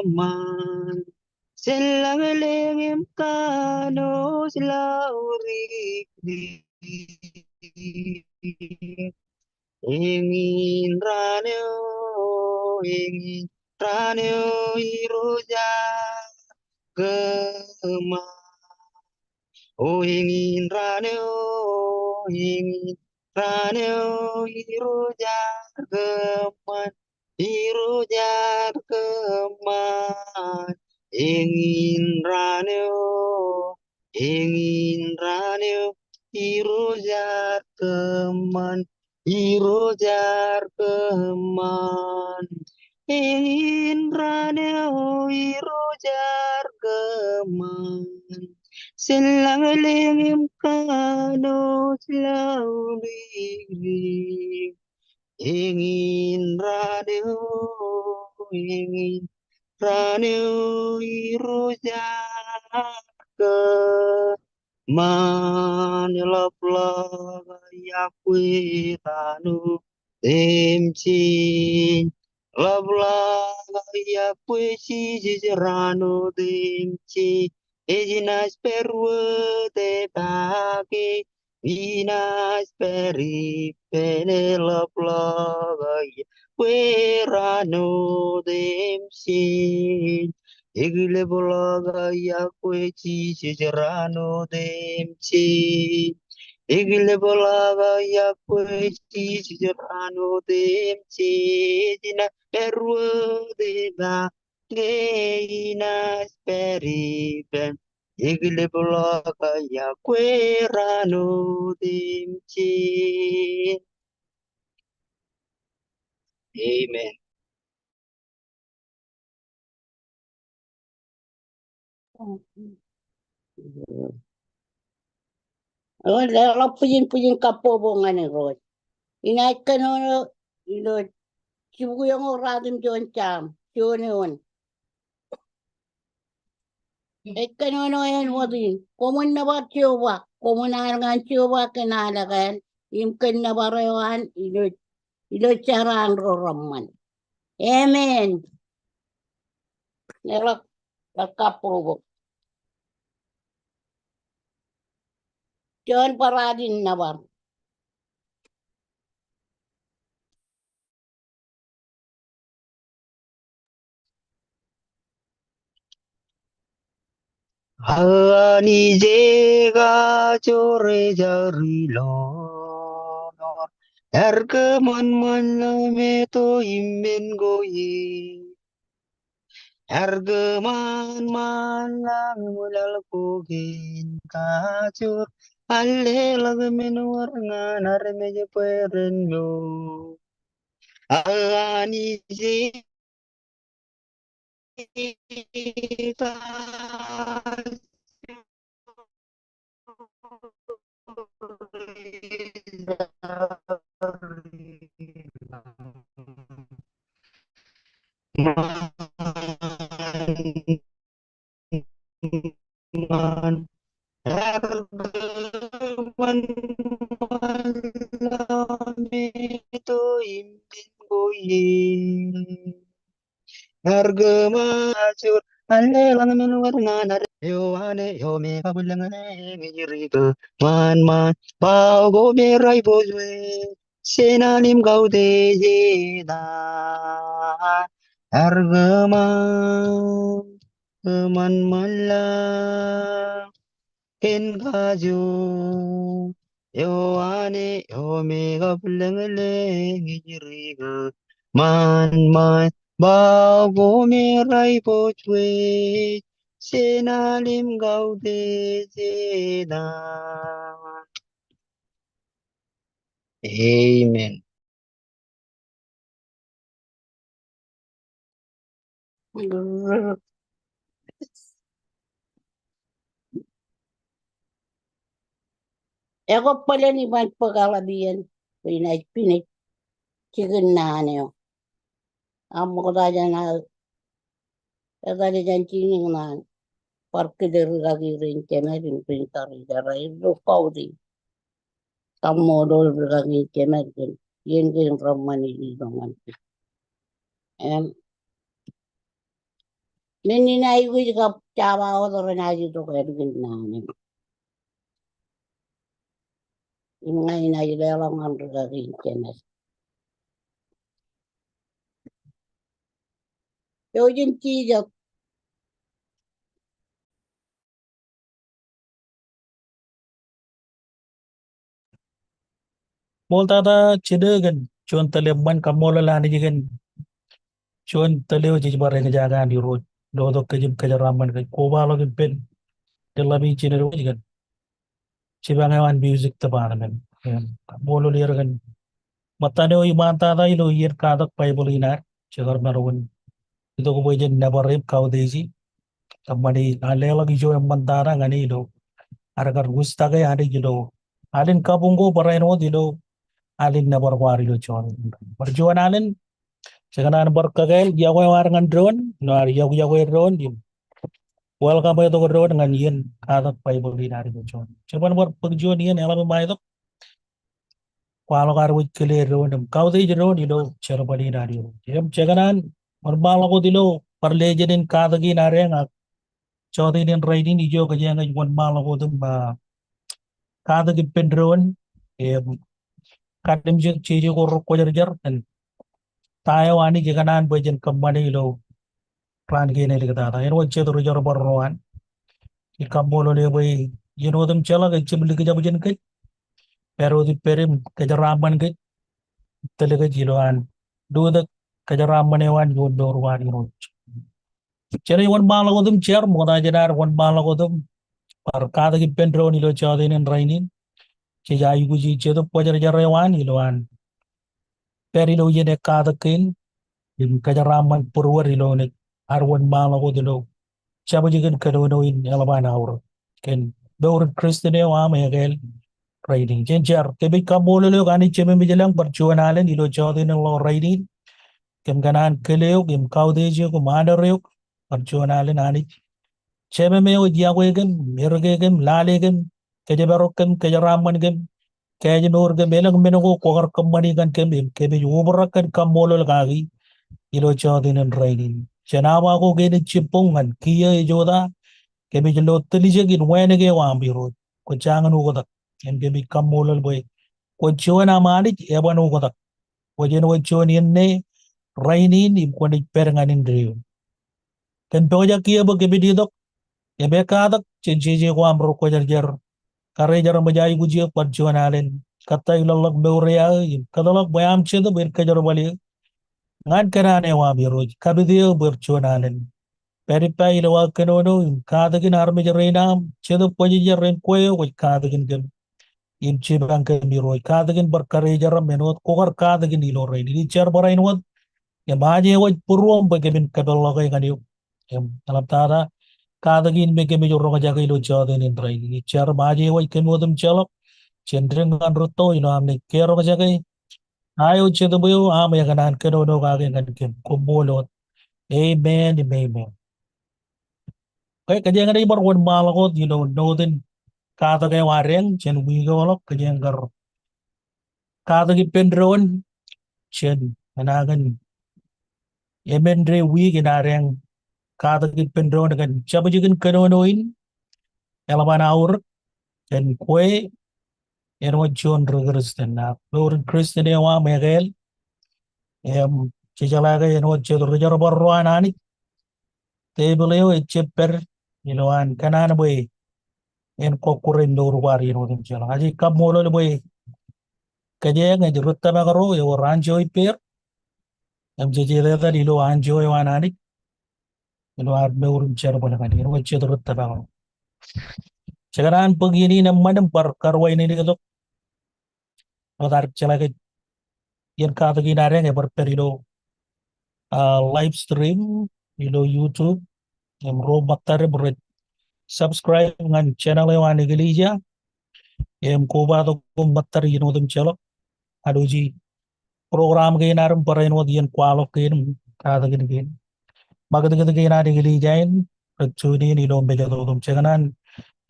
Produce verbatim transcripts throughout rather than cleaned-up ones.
kōṃṃan. Jen lañlōñ im kanooj laurikrik. Eñin raan eo, eñin raan eo Irooj ear kōṃṃan. O eñin raan eo, eñin raan eo Irooj ear kōṃṃan. Irooj ear kōṃṃan. Eñin raan eo, eñin raan eo Irooj ear kōṃṃan. Irooj ear kōṃṃan. Eñin raan eo Irooj ear kōṃṃan. Jen lañlōñ im kanooj laurikrik. Eñin raan eo, eñin raan eo Irooj ear kō- ṃaan. Eḷapḷọk yokwe raan otemjej. Eḷapḷọk yokwe Jisōs raan otemjej. Ej naaj pād wōt e pake. Ij naaj pād ippān. Eḷapḷọk yokwe raan otemjej. Eklep ḷọk yokwe Jisōs raan otemjej. Eklep ḷọk yokwe Jisōs raan otemjej. Ij naaj pād wōt e pake, ij naaj pād ippān. Eklep ḷọk yokwe raan otemjej. Amen. Eo, leḷọk bwijin, bwijin kabbokbok ñan Irooj. Inaaj kōnono ilo jibukwi eñoul ruatimjuon Sam, juon eoon. Ej kōnono āinwōt in. Koṃwin nōbar Jeova, koṃwin al ñan Jeova kōn aelōñ eo an, im kōn nōbar eo an ilo, ilo jeraan ro reṃṃan. Amen. Leḷọk, leḷọk kabbokbok. Juon barāinwōt in nōbar. Ak Anij ekajoor ej aō ri ḷoor, ear kōṃanṃan ḷọk meto im men ko ie. Ear kōṃanṃan ḷọk im laḷ ko kōn kajoor, ear leḷọk men wōr ñan armej bwe ren mour. Ak Anij ekajoor Ear kōṃanṃan ḷọk meto im men ko ie. Ear kōṃanṃan ḷọk meto im men ko ie. Ear kōṃanṃan ḷọk meto im men ko ie. Eo an eo me kabwilōñlōñ ej ri kōṃanṃan bao ko me rej bōk wōj jān aḷ im kautiej etan. Ear kōṃanṃan ḷọk kōn kajoor. Eo an eo me kabwilōñlōñ ej ri kōṃanṃan bao ko me rej bōk wōj jān aḷ im kautiej etan. Amen. Ekwe bōlen iban bōk eḷap iien bwe inaaj pinej jikin naan eo. Ak ṃokta jān aō etal jān jinen naan, bar kile rikaki rein jemed im rein tarijerā ilo kautiej. Kaṃṃoolol rikaki jemed kōn iien kein reṃṃan ej itok ñan kōj. Im Men in aikuj kab jaba wōt ren ajetok ālikin naan in. Im ña inaaj leḷọk ñan rūkaki in jenaaj. Eo jen Jisōs. Ṃool tata, jen kōn juon tōl eṃṃan, kaṃṃoolol Anij kōn juon tōl eo jej bar eñjake an Irooj lotok kōj im kōjeraaṃṃan kōj. Koba ḷọk ippān deḷḷap in jined wōj kōn jipañ eo an music department. Im kaṃṃoolol er kōn ṃōttan eo iṃaan tata ilo iien katak Baibōḷ in ad, je kar maroñ in itok bwe jen nōbar im kautiej e. Kōṃṃani, an leḷọk ijo eṃṃan tata ñan e ilo ad kar wūjtake Anij ilo alen kabuñ ko barāinwōt ilo alen nōbar ko ad ilo jota. Bar juon alen, jekōṇaan bar kakāāl iọkwe eo ad ñan doon, ilo ad iọkwe iọkwe doon im welcome e tok doon ñan iien katak Baibōḷ in ad ilo jota. Jeban bar bōk juon iien eḷap im aetok kwaḷọk ad wōj kile doon im kautiej doon ilo jerbal in ad Irooj. Im jekōṇaan wōnṃaanḷọk wōt ilo bar lejān in katak in ad eñ ak jọteen in rainin, ijo kōjeañ ej wōnṃaanḷọk wōt im, ah, katak ippān doon im kalimjek jeje ko rekwōjarjar kōn ta eo Anij ekōṇaan bwe jen kōṃṃane ilo raan kein āliktata. Āinwōt jet ri jerbal ro an, ij kaṃṃoolol eō bwe iien otemjeḷọk ejjab likjab jān kōj, pād wōt ippād im kōjeraaṃṃan kōj, tōl kōj ilo an lutōk kōjeraaṃṃan eo an ioon mour ko ad Irooj. Jenaaj wōnṃaanḷọk wōt im jar, ṃokta jān ad wōnṃaanḷọk wōt im bar katak ippān doon ilo jọteen in rainin, jej aikuji Jetōb Kwōjarjar eo an ilo an pād ilo iien ekkatak kein im kōjeraaṃṃan būruod ilo naaj ad wōnṃaanḷọk wōt ilo jabōjkōn kōnono in eḷap an aorōk kōn mour in Christian eo aṃ ekāāl rainin. Jen jar. Kōmij kaṃṃoolol eok Anij Jemem ilañ bar juon alen ilo jọteen in ḷọk rainin. Kōm kōṇaan kile eok im kautiej eok im honor eok bar juon alen Anij Jemem eo ej iọkwe kōm, erkeik kōm, lale kōm, kōjparok kōm, kōjeraaṃṃan kōm, kōjmour kōm, elōñ men ko kwō kar kōṃṃani kōn kōm im kōmij obrak kōn kaṃṃoolol kaki ilo jọteen in rainin. Jān awa ko kein ej jibboñ ñan kiiō ej jota, kōmij lo tiljek in wānōk eo aṃ Irooj. Kwō jañin oktak. Im kōmij kaṃṃoolol bwe kwō juon aṃ Anij eban oktak. Kwōj āinwōt juon inne rainin im kwōnaaj pād ñan indeeo. Kōn pojak kiiō bwe kōmij itok im ekkatak jān jeje ko aṃ rekwōjarjar, karijer im ej aikuj eō bar juon alen kōttāik ḷọkḷọk mour eo aō im kōtḷọk bwe aṃ Jetōb en kōjerbal eō ñan kōṇaan eo aṃ Irooj. Kapit eō bar juon alen. Pād ippa ilo aō kōnono im katakin armej rein aṃ Jetōb Kwōjarjar, rein kwe eo kwōj katakin kōm im jipañ kōm Irooj. Katakin bar karijer im āinwōt kwō kar katakin ilo rainin. Ij jar barāinwōt im aje wōj būruōṃ bwe kōmin kōpeḷḷọke ñan eok. Im eḷaptata katakin me kōmij roñjake ilo jọteen in rainin. Ij jar im aje wōj kōm otemjeḷọk jān dik ñan rūtto ilo am naaj kiroñjake ta eo Jetōb eo aṃ ekōṇaan kōnono kake ñan kōm. Koṃṃool wōt. Amen im amen. Okay, kōjeañ enaaj bar wōnṃaanḷọk wōt ilo note in katak eo ad eñ jān wiik eo ḷọk. Kōjeañ kar katak ippān doon jān, enañin emān de wiik in ad eñ katak ippān doon kōn jabōjkōn kōnono in eḷap an aorōk kōn kwe āinwōt juon ri Christian. Ak mour in Christian eo aṃ ekāāl im jejeḷā ke āinwōt jet ri jerbal ro an Anij, tepil eo ejjab pād ilo an kōṇaan bwe en kọkkure mour ko ad iien otemjeḷọk. Ak ij kaṃṃoolol bwe kōjeañ ej ri tōmak ro ewōr anjọ ippāer im jej etetal ilo anjọ eo an Anij ilo ad mour im jerbal ñan e āinwōt jet ri tōmak ro. Jekōṇaan bōk iien in eṃṃan im bar karuwainene tok. Ro tar jeḷā ke iien katak in ad eñ ebar pād ilo, ah, live stream ilo YouTube. Im ro ṃōttad im rej subscribe ñan channel eo an eklejia im kobatok ṃōttad iien otemjeḷọk. Aloji program kein ad im barāinwōt iien kwaḷọk kein im katakin kein. Ṃakūtkūt kein an eklejia in rej tune in ilo mejatoto im jekōṇaan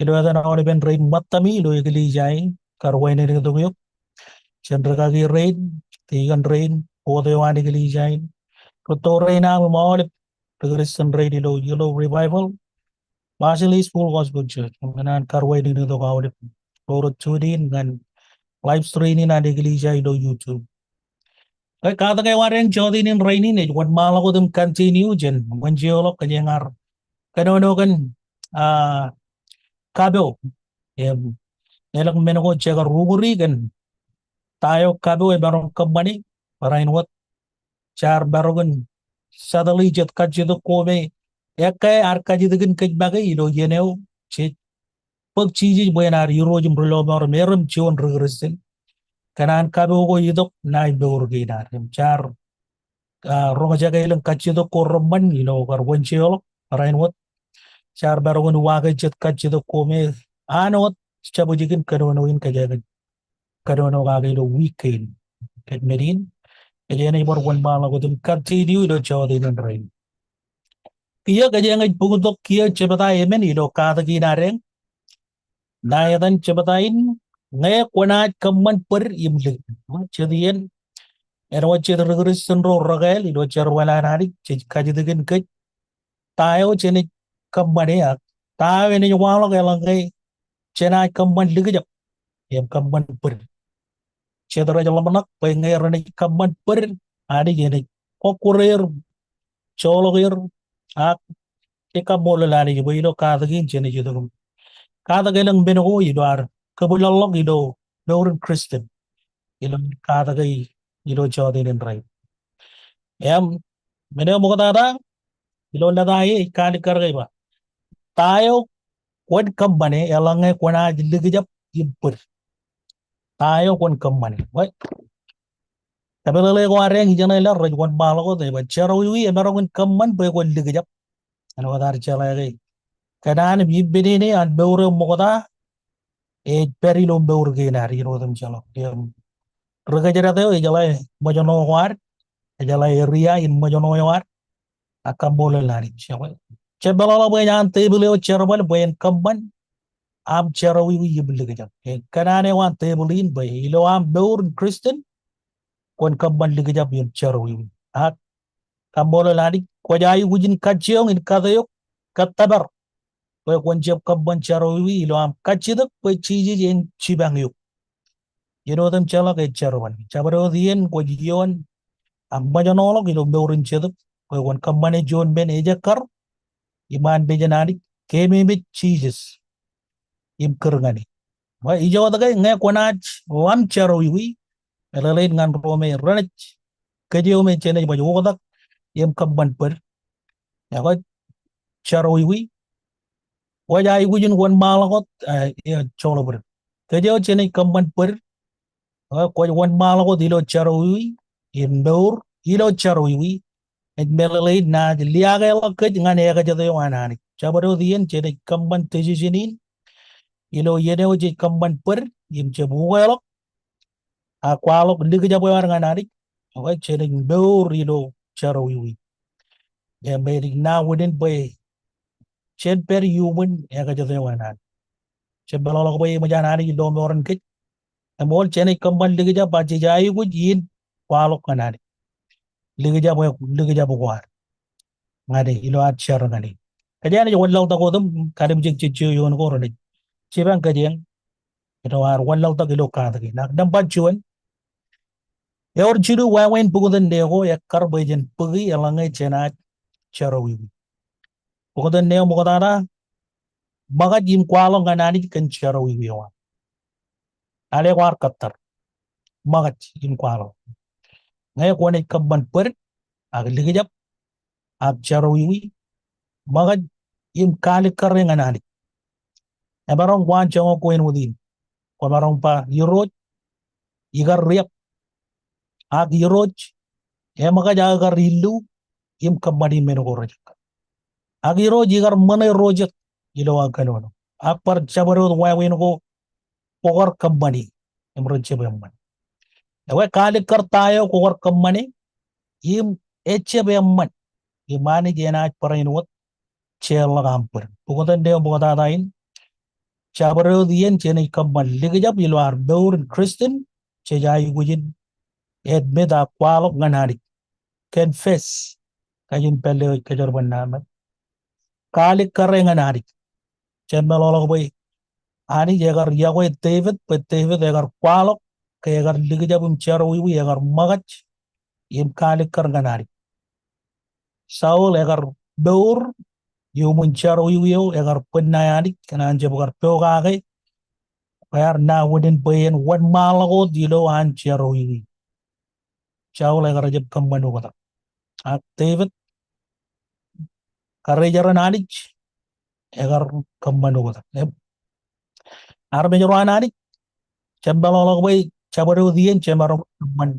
ilo etan aolepen rein ṃōttami ilo eklejia in karuwainene tok eok. Jān rikaki rein, tikōn rein, board eo an eklejia in, rūtto rein aṃ im aolep ri Kristian rein ilo, ilo Revival Marshallese Full Gospel Church. Im kōṇaan karuwainene tok aolep ro rej tune in ñan live stream in an eklejia ilo YouTube. Ke katak eo ad eñ jọteen in rainin ej wōnṃaanḷọk wōt im continue jān Wōnjeḷọk, kōjeañ ar kōnono kōn, ah, kapo. Im elōñ men ko jekar uñūri kōn ta eo kapo emaroñ kōṃṃane barāinwōt. Jaar maroñ in settle e jet kajjitōk ko me ekkā ear kajjitōkin kōj make ilo iien eo jej bōk Jisōs bwe en ad Irooj im ri lọmọọr im erom juon ri Kristian. Kōn an kapo ko itok ṇae mour kein ad. Im jaar, ah, roñjake elōñ kajjitōk ko reṃṃan ilo kar Wōnjeḷọk barāinwōt. Jaar maroñ in uwaake jet kajjitōk ko me an wōt jab jikin kōnono in kōjeañ kōnono kake ilo wiik kein. Kōj men in, kōjeañ ej bar wōnṃaanḷọk wōt im continue ilo jọteen in rainin. Kiiō kōjeañ ej bōktok kiiō jebta emān ilo katak in ad eñ. Ṇa etan jebta in, ñe kwōnaaj kōṃṃan bōd im likjab. Jet iien, āinwōt jet ri Kristian ro rekāāl ilo jerbal an Anij, jej kajjitōkin kōj ta eo jenaaj kōṃṃane ak ta eo enaaj waḷọk eḷaññe jenaaj kōṃṃan likjab im kōṃṃan bōd. Jet rej ḷōmṇak bwe ñe renaaj kōṃṃan bōd, Anij enaaj kọkkure er, joḷọk er, ak ij kaṃṃoolol Anij bwe ilo katak in jenaaj itok im katak elōñ men ko ilo ad kōpeḷḷọk ilo mour in Kristian ilo katak e ilo jọteen in rainin. Im men eo ṃoktata ilo lōta e ej kaalikkar ke ej ba, ta eo kwōn kōṃṃane eḷaññe kwōnaaj likjab im bōd? Ta eo kwōn kōṃṃane? Bwe kameḷeḷe ko ad eñ ijeṇe ḷọk rej wōnṃaanḷọk wōt, ej ba, jerawiwi emaroñ in kōṃṃan bwe kwōn likjab. Āinwōt ad jeḷā ke kōṇaan im ippān in an mour eo ṃokta ej pād ilo mour kein ad, iien otemjeḷọk. Im ri kōjdat eo ejeḷā ṃōjṇọ eo ad, ejeḷā area in ṃōjṇọ eo ad, ak kaṃṃoolol Anij. Jab meḷọkḷọk bwe ej an tepil eo jerbal bwe en kōṃṃan aṃ jerawiwi im likjab. Ke kōṇaan eo an tepil in bwe ilo aṃ mour in Kristian kwōn kōṃṃan likjab im jerawiwi. Ak kaṃṃoolol Anij, kwōj aikuj in kajjioñ in kate eok kōttōpar bwe kwōn jab kōṃṃan jerawiwi ilo aṃ kajjitōk bwe Jisōs en jipañ eok. Iien otemjeḷọk ej jerbal. Jabdewōt iien kwōj ioon aṃ ṃōjṇọḷọk ilo mour in jetōb bwe kwōn kōṃṃane juon men ejekkar iṃaan mejān Anij, keememej Jisōs im kūr ñan e. Bwe ijoke ñe kwōnaaj ḷam jerawiwi, meḷeḷein ñan ro me renaaj kōj eo me jenaaj baj oktak im kōṃṃan bōd. Ekwe jerawiwi, kwōj aikuj in wōnṃaanḷọk wōt, eh, eh, joḷọk bōd. Kōj eo jenaaj kōṃṃan bōd, eh, kwōj wōnṃaanḷọk wōt ilo jerawiwi im mour ilo jerawiwi. Ej meḷeḷein naaj liaakḷọk kōj ñan ekajet eo an Anij. Jabdewōt iien jenaaj kōṃṃan decision in ilo iien eo jej kōṃṃan bōd im jab ukeḷọk ak kwaḷọk likjab eo ad ñan Anij, ekwe jenaaj mour ilo jerawiwi. Im ej naaj wūnin bwe jen pād iuṃwin ekajet eo an Anij. Jen meḷọkḷọk bwe eṃōj an Anij lọmọọren kōj. Im ewōr jenaaj kōṃṃan likjab, ak jej aikuj in kwaḷọk ñan Anij likjab eo, likjab ko ad ñan e ilo ad jar ñan e. Kōjeañ ej wanlaḷtak wōt im kalimjek jejjo eoon ko renaaj jipañ kōjeañ ilo ad wanlaḷtak ilo katak in. Ak nōṃba juon, ewōr jilu wāween pukot in neo ko ekkar bwe jen bōki eḷaññe jenaaj jerawiwi. Pukot in neo ṃoktata, ṃōkaj im kwaḷọk ñan Anij kōn jerawiwi eo aṃ. Ale kwaar kōttar. Ṃōkaj im kwaḷọk. Ñe kwōnaaj kōṃṃan bōd ak likjab ak jerawiwi, ṃōkaj im kaalikkare ñan Anij. Emaroñ ko an joñak ko āinwōt in. Kwōmaroñ ba, Irooj, ikar riab. Ak Irooj, eṃōkaj aō kar illu im kōṃṃani men ko rejekkar. Ak Irooj, ikar ṃōṇe ro jet ilo aō kōnono. Ak bar jabdewōt wāween ko kwōkar kōṃṃani im rej jab eṃṃan. Ekwe kaalikkar ta eo kwōkar kōṃṃane im ejjab eṃṃan im Anij enaaj barāinwōt jeorḷọk aṃ bōd. Pukot in neo ṃoktata in, jabdewōt iien jenaaj kōṃṃan likjab ilo ad mour in Kristian, jej aikuj in admit ak kwaḷọk ñan Anij. Confess Kajin pālle eo ej kōjerbal naan eo. Kaalikkare ñan Anij. Jab meḷọkḷọk bwe Anij ekar yokwe Devid, bwe Devid ekar kwaḷọk, ke ekar likjab im jerọwiwi, ekar ṃōkaj, im kaalikkar ñan Anij. Saul ekar mour, iuṃwin jerọwiwi eo, ekar bōd ṇae Anij, kōn an jab kar pokake, ear ṇa wūnin bwe en wōnṃaanḷọk wōt ilo an jerọwiwi. Saul ekar jab kōṃṃan oktak. Ak Devid, karijeran Anij, ekar kōṃṃan oktak. Im armej ro an Anij, jab meḷọkḷọk bwe jabdewōt iien jemaroñ kōṃṃan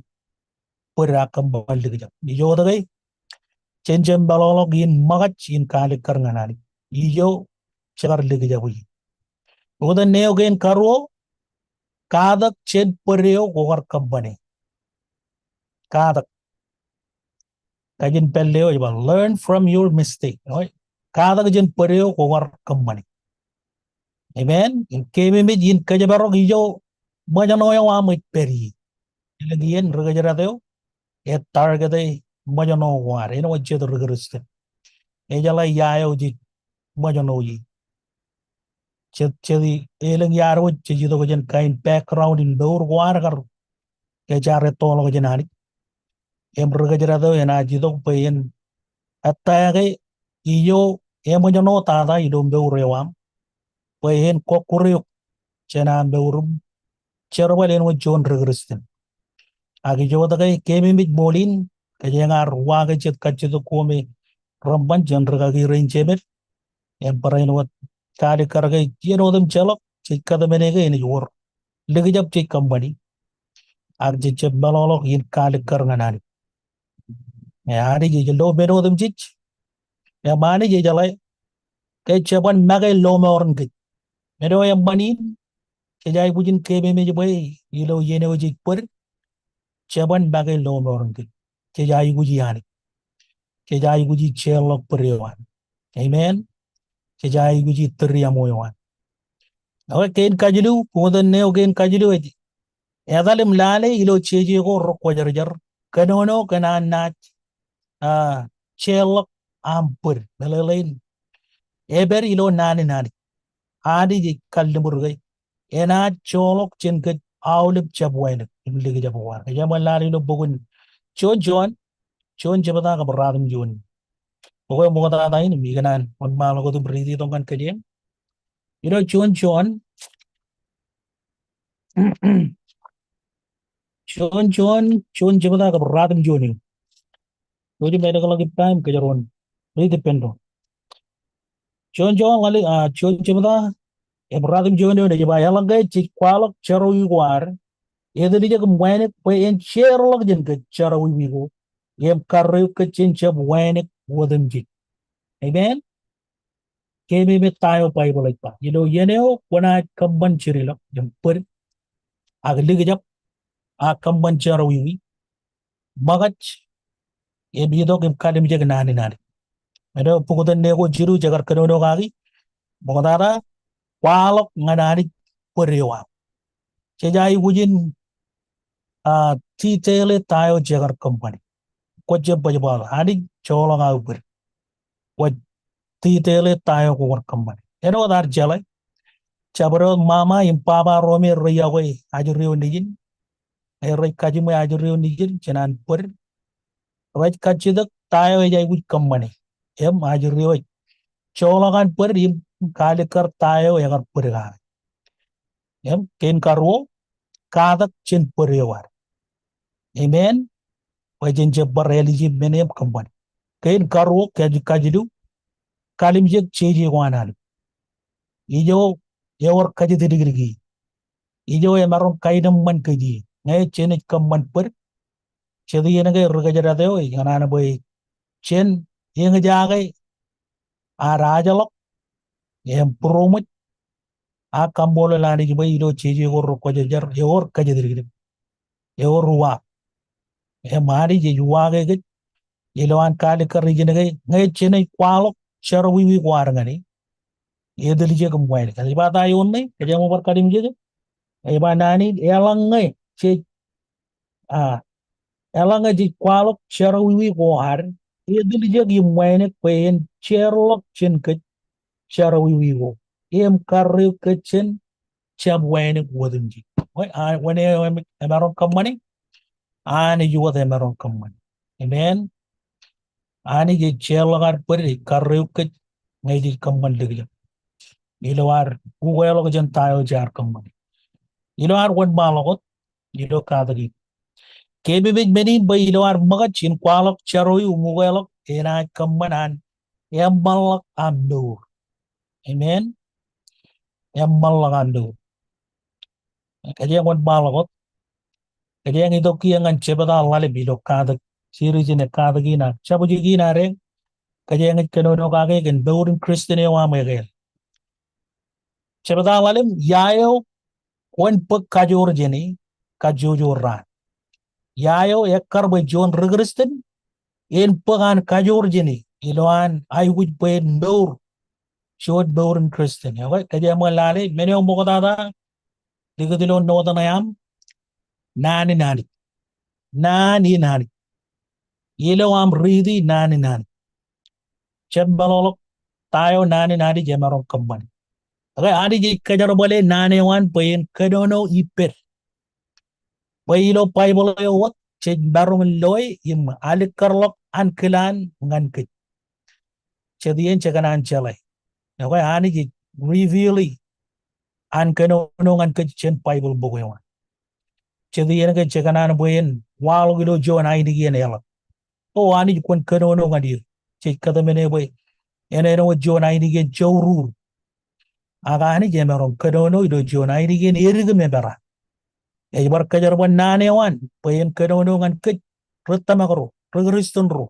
bōd ak kōṃṃan likjab. Ijo wōt ke, jen jab meḷọkḷọk in ṃōkaj in kaalikkar ñan Anij. Ijo jekar likjab ie. Oktak ṇe eo kein karuo, katak jān bōd eo kwō kar kōṃṃane. Katak. Kajin pālle eo ej ba, learn from your mistake. Eo, katak jān bōd eo kwō kar kōṃṃane. Amen. Im keememej in kōjparok ijo ṃōjṇọ eo aṃ ej pād ie. Elōñ iien ri kōjdat eo ej target e ṃōjṇọ ko ad, āinwōt jet ri Kūrjin. Ejeḷā ia eo jej ṃōjṇọ ie. Jet, jet i, elōñ iar wōj jej itok jān kain background in mour ko ad kar, ke jaar ettoḷọk jān Anij. Im ri kōjdat eo enaaj itok bwe en attack e ijo eṃōjṇọ tata ilo mour eo aṃ, bwe en kọkkure eok jān aṃ mour im jerbal āinwōt juon ri Kūrjin. Ak ijo wōt ke keememej ṃool in, kōjeañ ar uwaake jet kajjitōk ko me reṃṃan jān ri kaki rein jemed, im barāinwōt kaalikkar ke iien otemjeḷọk jej kōtmāne ke enaaj wōr likjab jej kōṃṃani. Ak jej jab meḷọkḷọk in kaalikkar ñan Anij. Im Anij ej lo men otemjej. Im Anij ejeḷā ke jeban make lọmọọren kōj. Men eo eṃṃan in, jej aikuj in keememej bwe ilo iien eo jej bōd, jeban make lọmọọren kōj. Jej aikuji Anij. Jej aikuji jeorḷọk bōd eo an. Amen. Jej aikuji tūriaṃo eo an. Eo kein kajilu, bukot eo kein kajilu ej, etal im lale ilo jeje ko rekwōjarjar. Kōnono kōn an naaj, ah, jeorḷọk aṃ bōd. Meḷeḷein, epād ilo naan in Anij. Anij ej kalliṃur ke enaaj joḷọk jān kōj aolep jab wānōk im likjab ko ad. Kōjeañ bar lale ilo bok in juon Jon, juon jebta kab ratimjuon. Bok eo ṃoktata in im ikōṇaan wōnṃaanḷọk wōt im riiti tok ñan kōjeañ. Ilo juon Jon, juon Jon, juon jebta kab ratimjuon eṇ. Eo ej meḷọkḷọk ippa im kōjro en riiti ippān doon. Juon Jon ḷalem, ah, juon jebta im ratimjuon eṇ ej ba, eḷaññe jej kwaḷọk jerọwiwi ko ad, etiljek im wānōk bwe en jeorḷọk jān kōj jerọwiwi ko im karreoik kōj jān jab wānōk otemjej. Amen. Keememej ta eo Baibōḷ ej ba. Ilo iien eo kwōnaaj kōṃṃan jirilọk im bōd ak likjab ak kōṃṃan jerọwiwi, ṃōkaj, im itok im kalimjek naan in Anij. Men eo bukot eo ko jilu jekar kōnono kaki, ṃoktata, kwaḷọk ñan Anij bōd eo aṃ. Jej aikuj in, ah, detail e ta eo jekar kōṃṃane. Kwōj jab baj ba, Anij, joḷọk aō bōd. Kwōj detail e ta eo kwōkar kōṃṃane. Āinwōt ad jeḷā, jabdewōt ṃaṃa im baba ro me rej yokwe ajri eo nejin, rej kajiṃwe ajri eo nejin jān an bōd, rej kajjitōk ta eo ej aikuj kōṃṃane. Im ajri eo ej joḷọk an bōd im kaalikkar ta eo ekar bōd kake. Im kein karuo, katak jān bōd eo ad. Amen. Bwe jen jab bar ālije men im kōṃṃane. Kein karuo, kajjilu, kalimjek jeje ko an Anij. Ijo ewōr kajatdikdik ie. Ijo emaroñ kaenōṃṃan kōj ie. Ñe jenaaj kōṃṃan bōd, jet iien ke ri kōjdat eo ej kōṇaan bwe jen eñjake ad ajḷọk im būroṃōj ak kaṃṃoolol Anij bwe ilo jeje ko rekwōjarjar ewōr kajatdikdik. Ewōr uwaak. Im Anij ej uwaake kōj ilo an kaalikkar ijin ke ñe jenaaj kwaḷọk jerọwiwi ko ad ñan e, etiljek im wānōk. Ej ba ta eo ṇe, kōjeañ bar kalimjeke. Ej ba naan in, eḷaññe jej, ah, eḷaññe jej kwaḷọk jerọwiwi ko ad, Etiljek im wānōk bwe en jeorḷọk jān kōj jerọwiwi ko im karreoik kōj jān jab wānōk wōt in jeiū. Wānōk eo emaroñ kōṃṃane, Anij wōt emaroñ kōṃṃane. Amen. Anij ej jeorḷọk ad bōd, ej karreoik kōj ñe jej kōṃṃan likjab. Ilo ad ukeḷọk jān ta eo jaar kōṃṃane. Ilo ad wōnṃaanḷọk wōt ilo katak in. Kememej men in bwe ilo ad ṃōkaj in kwaḷọk jerọwiwi im ukeḷọk enaaj kōṃṃan an eṃṃanḷọk aṃ mour. Amen. Eṃṃanḷọk aṃ mour. Kōjeañ wōnṃaanḷọk wōt. Kōjeañ itok kiiō ñan jebta ḷalem ilo katak, series in katak in ak jabjek in ad eñ. Kōjeañ ej kōnono kake kōn mour in Christian eo aṃ ekāāl. Jebta ḷalem, ia eo kwōn bōk kajoor jāne, kajjojo raan. Ia eo ekkar bwe juon ri Kristian en bōk an kajoor jāne ilo an aikuj bwe en mour juon mour in Kristian. Ekwe, kōjeañ ṃōk lale, men eo ṃoktata likūt ilo note ṇe aṃ, naan in Anij. Naan in Anij. Ilo aṃ riiti naan in Anij, jab meḷọkḷọk ta eo naan in Anij emaroñ kōṃṃane. Ekwe, Anij ej kōjerbale naan eo an bwe en kōnono ippād. Bwe ilo Baibōḷ eo wōt jej maroñ in loe im alikkar ḷọk ankilaan ñan kōj. Jet iien je kōṇaan jeḷā. Ekwe, Anij ej reveal-i an kōnono ñan kōj jān Baibōḷ bok eo an. Jet iien ke je kōṇaan bwe en waḷọk ilo juon ainikien eḷap. O Anij, kwōn kōnono ñan er. Jej kōtmāne bwe āinwōt juon ainikien jourur. Ak Anij emaroñ kōnono ilo juon ainikien edik im eperan. Ej bar kōjerbal naan eo an bwe en kōnono ñan kōj ri tōmak ro, ri Kristian ro.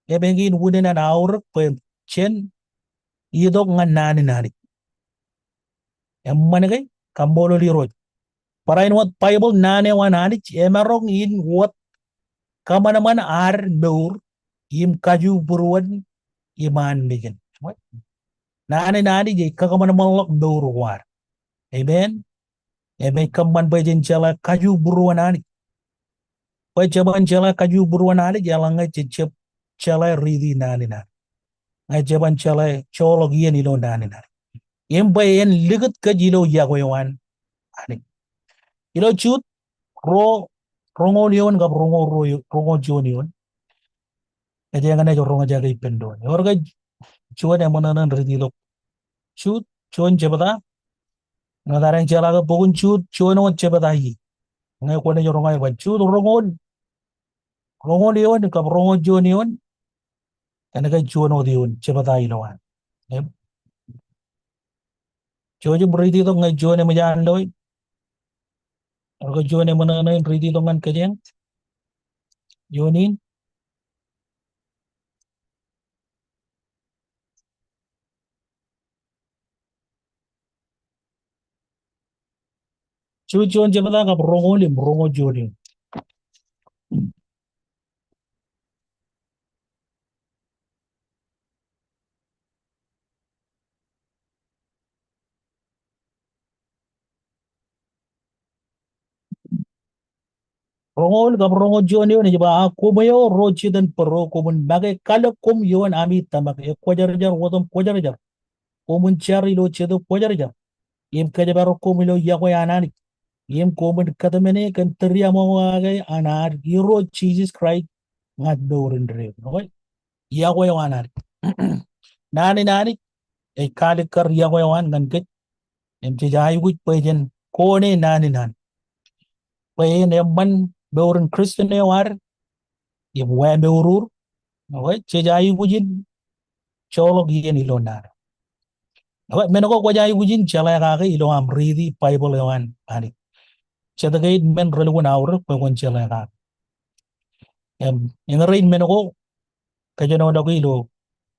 Epañ in unin an aorōk bwe jen itok ñan naan in Anij. Eṃṃan ke? Kaṃṃoolol Irooj. Barāinwōt Baibōḷ, naan eo an Anij emaroñ in wōt kōṃanṃan ad mour im kajubūruon iṃaan mejān. Naan in Anij ej kakōṃanṃanḷọk mour ko ad. Amen. Im ej kōṃṃan bwe jen jeḷā kajubūruon Anij. Bwe jeban jeḷā kajubūruon Anij, eḷaññe jej jab jeḷā riiti naan in Anij. Ñe jeban jeḷā joḷọk iien ilo naan in Anij. Im bwe en likūt kōj ilo yokwe eo an Anij. Ilo Jud ruo, roñoul eoon kab roñoul ruo, roñoul juon eoon. Ej eñṇe ej roñjake ippān doon. Ewōr ke juon eṃōṇōṇō in riiti tok Jud, juon jebta. Ñe ear jeḷā ke bok in Jud, juon wōt jebta ie. Ñe kwōnaaj roñjake bwe Jud roñoul, roñoul eoon kab roñoul juon eoon. Kōnke juon wōt eoon jebta ilowaan. Im jouj im riiti tok ñe juon eṃōj an loe. Ewōr ke juon eṃōṇōṇō in riiti tok ñan kōjeañ. Eoon in. Jud juon jebta kab roñoul im roñoul juon eoon. Roñoul kab roñoul juon eoon ej ba, a koṃ eo ro jitōnbōro, koṃwin make kalōk koṃ ioon ami tōmak ekwōjarjar otem kwōjarjar. Koṃwin jar ilo Jetōb Kwōjarjar im kōjparok koṃ ilo yokwe an Anij. Im koṃwin kōtmāne kōn tūriaṃokake an ad Irooj Jisōs Kraist ñan mour indeeo. Ekwe, yokwe eo an Anij. Naan in Anij ej kaalikkar yokwe eo an ñan kōj. Im jej aikuj bwe jen kone naan in Anij. Bwe en eṃṃan mour in Christian eo ad im wāmourur. Ekwe, jej aikuj in joḷọk iien ilo naan. Ekwe, men ko kwōj aikuj in jeḷā kake ilo aṃ riiti Baibōḷ eo an Anij. Jet kein men relukkuun aorōk bwe kwōn jeḷā kake. Im, eñin rein men ko kōjenoḷọk ilo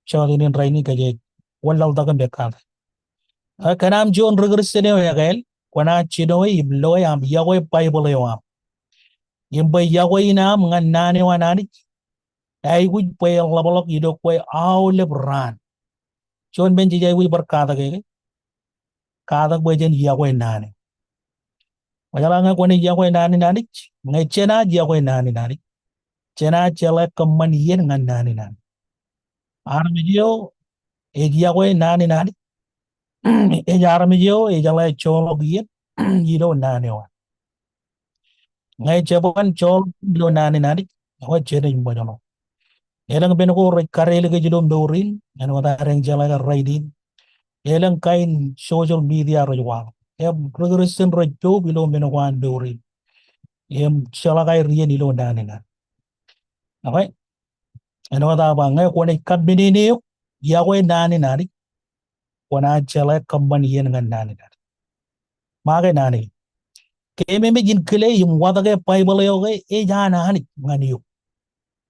jota in rainin kōj wōnlaḷtak im ekkā. Ak kōn aṃ juon ri Kristian eo ekāāl, kwōnaaj jinoe im loe aṃ yokwe Baibōḷ eo aṃ. Im bwe yokwe in aṃ ñan naan eo an Anij, aikuj bwe en ḷapḷọk ilo kwe aolep raan. Juon men jej aikuj bar katak e, katak bwe jen yokwe naan e. Kwōjeḷā ñe kwōnaaj yokwe naan in Anij, ñe jenaaj yokwe naan in Anij, jenaaj jeḷā kōṃṃan iien ñan naan in Anij. Armej eo ej yokwe naan in Anij. Ej armej eo ejeḷā joḷọk iien ilo naan eo an. Ñe jeban joḷọk ilo naan in Anij, ekwe jenaaj ṃōjṇọ. Elōñ men ko rej kadeḷọk kōj ilo mour in, āinwōt ad jeḷā kar rainin. Elōñ kain social media rej waḷọk. Im ri Kristian rej poub ilo men ko an mour in. Im jeḷā kar iien ilo naan in Anij. Okay? Āinwōt aō ba ñe kwōnaaj kab men in eok, yokwe naan in Anij, kwōnaaj jeḷā kōṃṃan iien ñan naan in Anij. Make naan in. Keememej in kile im watōke Baibōḷ eo ke ej an Anij ñan eok.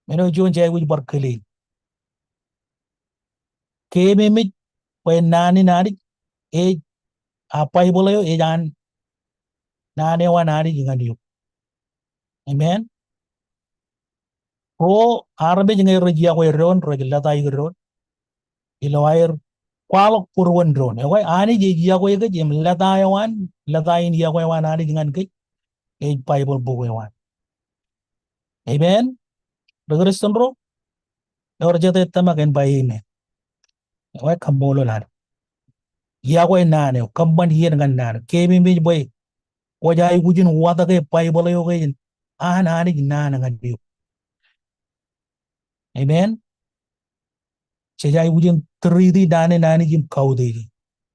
Men eo juon jej aikuj bar kile. Keememej bwe naan in Anij ej, a, Baibōḷ eo ej an naan eo an Anij ñan eok. Amen. Ro armej ñe rej yokwe doon, rej lōta eo doon. Ilo aer kwaḷọk būruon doon. Ekwe Anij ej yokwe kōj im lōta eo an, lōta in yokwe eo an Anij ñan kōj, ej Baibōḷ bok eo an. Amen. Ri Kristian ro, ewōr jet ej tōmak en ba amen. Ekwe kaṃṃoolol Anij. Yokwe naan eo, kōṃṃan iien ñan naan eo. Keememej bwe kwōj aikuj in watōke Baibōḷ eo ke ej an Anij naan ñan eok. Amen. Jej aikuj in tūriiti naan in Anij im kautiej e.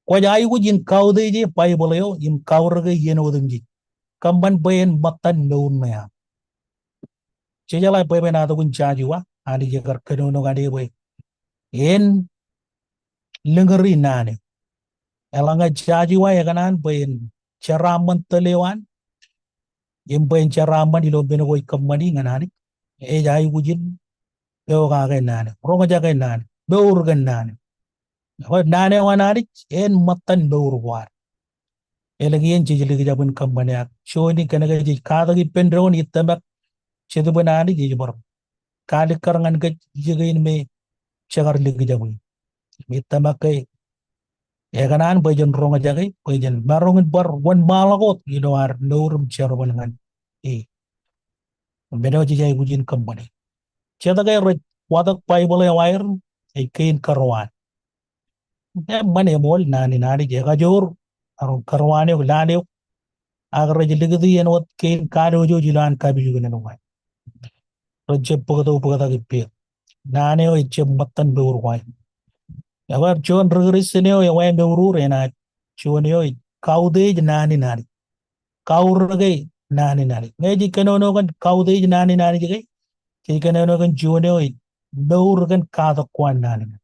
Kwōj aikuj in kautiej e Baibōḷ eo im kaurōke iien otemjej. Kōṃṃan bwe en ṃōttan mour ṇe aṃ. Jej jeḷā bwebwenato in Joshua, Anij ekar kōnono ñan e bwe en lōñri naan eo. Eḷaññe Joshua ekōṇaan bwe en jeraaṃṃan tōl eo an, im bwe en jeraaṃṃan ilo men ko ej kōṃṃani ñan Anij, ej aikuj in pokake naan eo, roñjake naan eo, mour kōn naan eo. Ekwe naan eo an Anij en ṃōttan mour ko ad. Elōñ iien jej likjab in kōṃṃane ak juon in kōnke jej katak ippān doon ij tōmak Jetōb in Anij ej bar kaalikkar ñan kōj ijekein me jekar likjab in. Im ij tōmak ke ekōṇaan bwe jen roñjake, bwe jen maroñ in bar wōnṃaanḷọk wōt ilo ad mour im jerbal ñan e. Men eo jej aikuj in kōṃṃane. Jet ke rej watōk Baibōḷ eo aer, ej kein kōrwaan. Eṃṃan eṃool naan in Anij ekajoor, maroñ kōrwaan eok, lale eok. Ak rej likūti āinwōt kein kalooj eo ilo an kapijuknen wāween. Rej jab bōktok bōktok ippāer. Naan eo ej jab ṃōttan mour ko aer. Ebar juon ri Kristian eo ewōr mour eo enaaj juon eo ej kautiej naan in Anij. Kaurōke naan in Anij. Ñe jej kōnono kōn kautiej naan in Anij ke, jej kōnono kōn juon eo ej mour kōn katak ko an naan in Anij.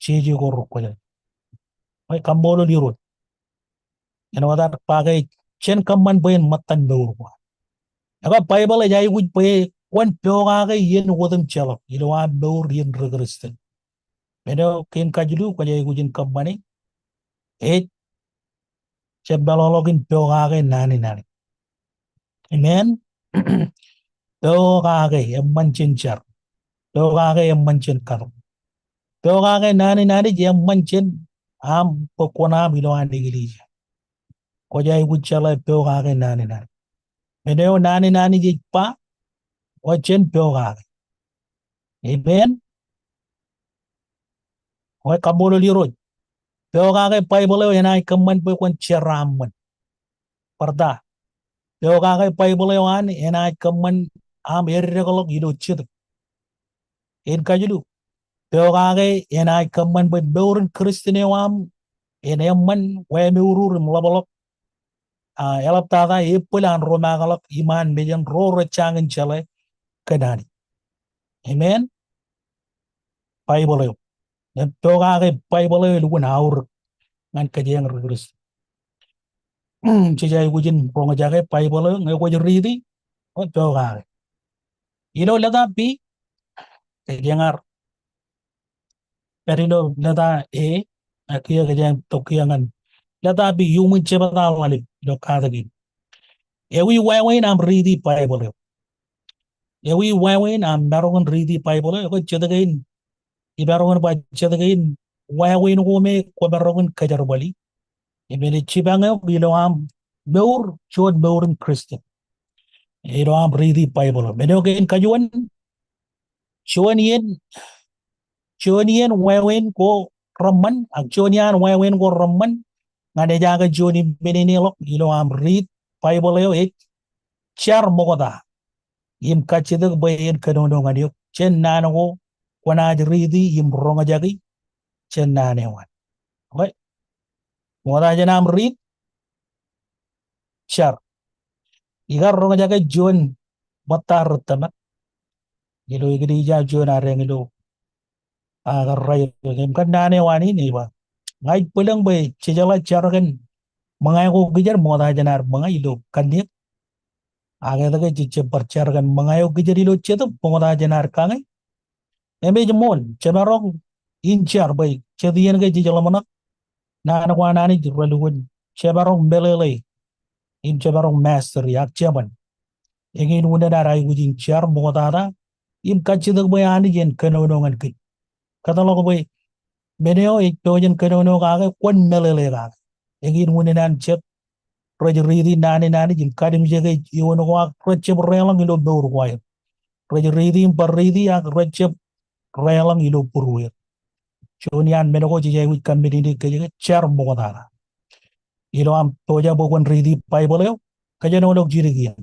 Jeje ko rekwōjarjar. Eo, kaṃṃoolol Irooj. Āinwōt ad ba ke jen kōṃṃan bwe en ṃōttan mour ko ad. Ekwe Baibōḷ ej aikuj bwe kwōn pokake iien otemjeḷọk ilo aṃ mour in ri Kristian. Men eo kein kajilu kwōj aikuj in kōṃṃane ej jab meḷọkḷọk in pokake naan in Anij. Amen. Pokake eṃṃan jān jar. Pokake eṃṃan jān katok. Pokake naan in Anij eṃṃan jān aṃ bwe kwōn aṃ ilo an eklejia. Kwōj aikuj jeḷā pokake naan in Anij. Men eo naan in Anij ej ba, kwōj jen pokake. Amen. Eo, kaṃṃoolol Irooj. Pokake Baibōḷ eo enaaj kōṃṃan bwe kwōn jeraaṃṃan. Bar ta? Pokake Baibōḷ eo an enaaj kōṃṃan aṃ eddekḷọk ilo jetōb. Kein kajilu. Pokake enaaj kōṃṃan bwe mour in Kristian eo aṃ en eṃṃan wāween im ḷapḷọk. A, eḷaptata ebōl an romaakḷọk iṃaan mejān ro rej jañin jeḷā kōn Anij. Amen. Baibōḷ eo. Im pokake Baibōḷ eo elukkuun aorōk ñan kōjeañ ri Kristian. Jej aikuj in roñjake Baibōḷ eo, ñe kwōj riiti, kwōj pokake. Ilo leta B, kōjeañ ar pād ilo leta A, ak kiiō kōjeañ tok kiiō ñan leta B, iuṃwin jebta ḷalem ilo katak in. Ewi wāween aṃ riiti Baibōḷ eo? Ewi wāween aṃ maroñ in riiti Baibōḷ eo? Ekwe jet kein, imaroñ in ba jet kein wāween ko me kwōmaroñ in kōjerbali. Im enaaj jipañ eok ilo aṃ mour, juon mour in Kristian. Ilo aṃ riiti Baibōḷ eo. Men eo kein kajuon, juon iien, Juon iien wāween ko reṃṃan, ak juon iaan wāween ko reṃṃan ñan ejaake juon im men in ḷọk ilo aṃ riit Baibōḷ eo ej jar ṃokta im kajjitōk bwe en kōnono ñan eok jān naan ko kwōnaaj riiti im roñjaki jān naan eo an. Okay. Ṃokta jān aṃ riit, jar. Ikar roñjake juon ṃōtta ri tōmak ilo eklejia juon adeañ ilo ak rael im kōn naan eo an in ej ba, ña ij bwilōñ bwe jejeḷā jar kōn ṃōñā ko kijer ṃokta jān ad ṃōñā ilo kanniōk. Ak etke jej jab bar jar kōn ṃōñā eo kijer ilo jetōb ṃokta jān ad kañe? Im ej ṃool, jemaroñ in jar bwe jet iien ke jej ḷōmṇak naan ko an Anij relukkuun, jemaroñ meḷeḷe im jemaroñ mastery ak jeban. Eñin unin ad aikuj in jar ṃoktata im kajjitōk bwe Anij en kōnono ñan kōj. Kōtḷọk bwe men eo ej pojak in kōnono kake kwōn meḷeḷe kake. Eñin unin an jet rej riiti naan in Anij im kalimjeke eoon ko ak rejjab reḷọñ ilo mour ko aer. Rej riiti im bar riiti ak rejjab reḷọñ ilo būrueer. Juon iaan men ko jej aikuj kōṃṃani kōj ke jar ṃoktata. Ilo aṃ pojak bwe kwōn riiti Baibōḷ eo, kōjenolọk jidik iien.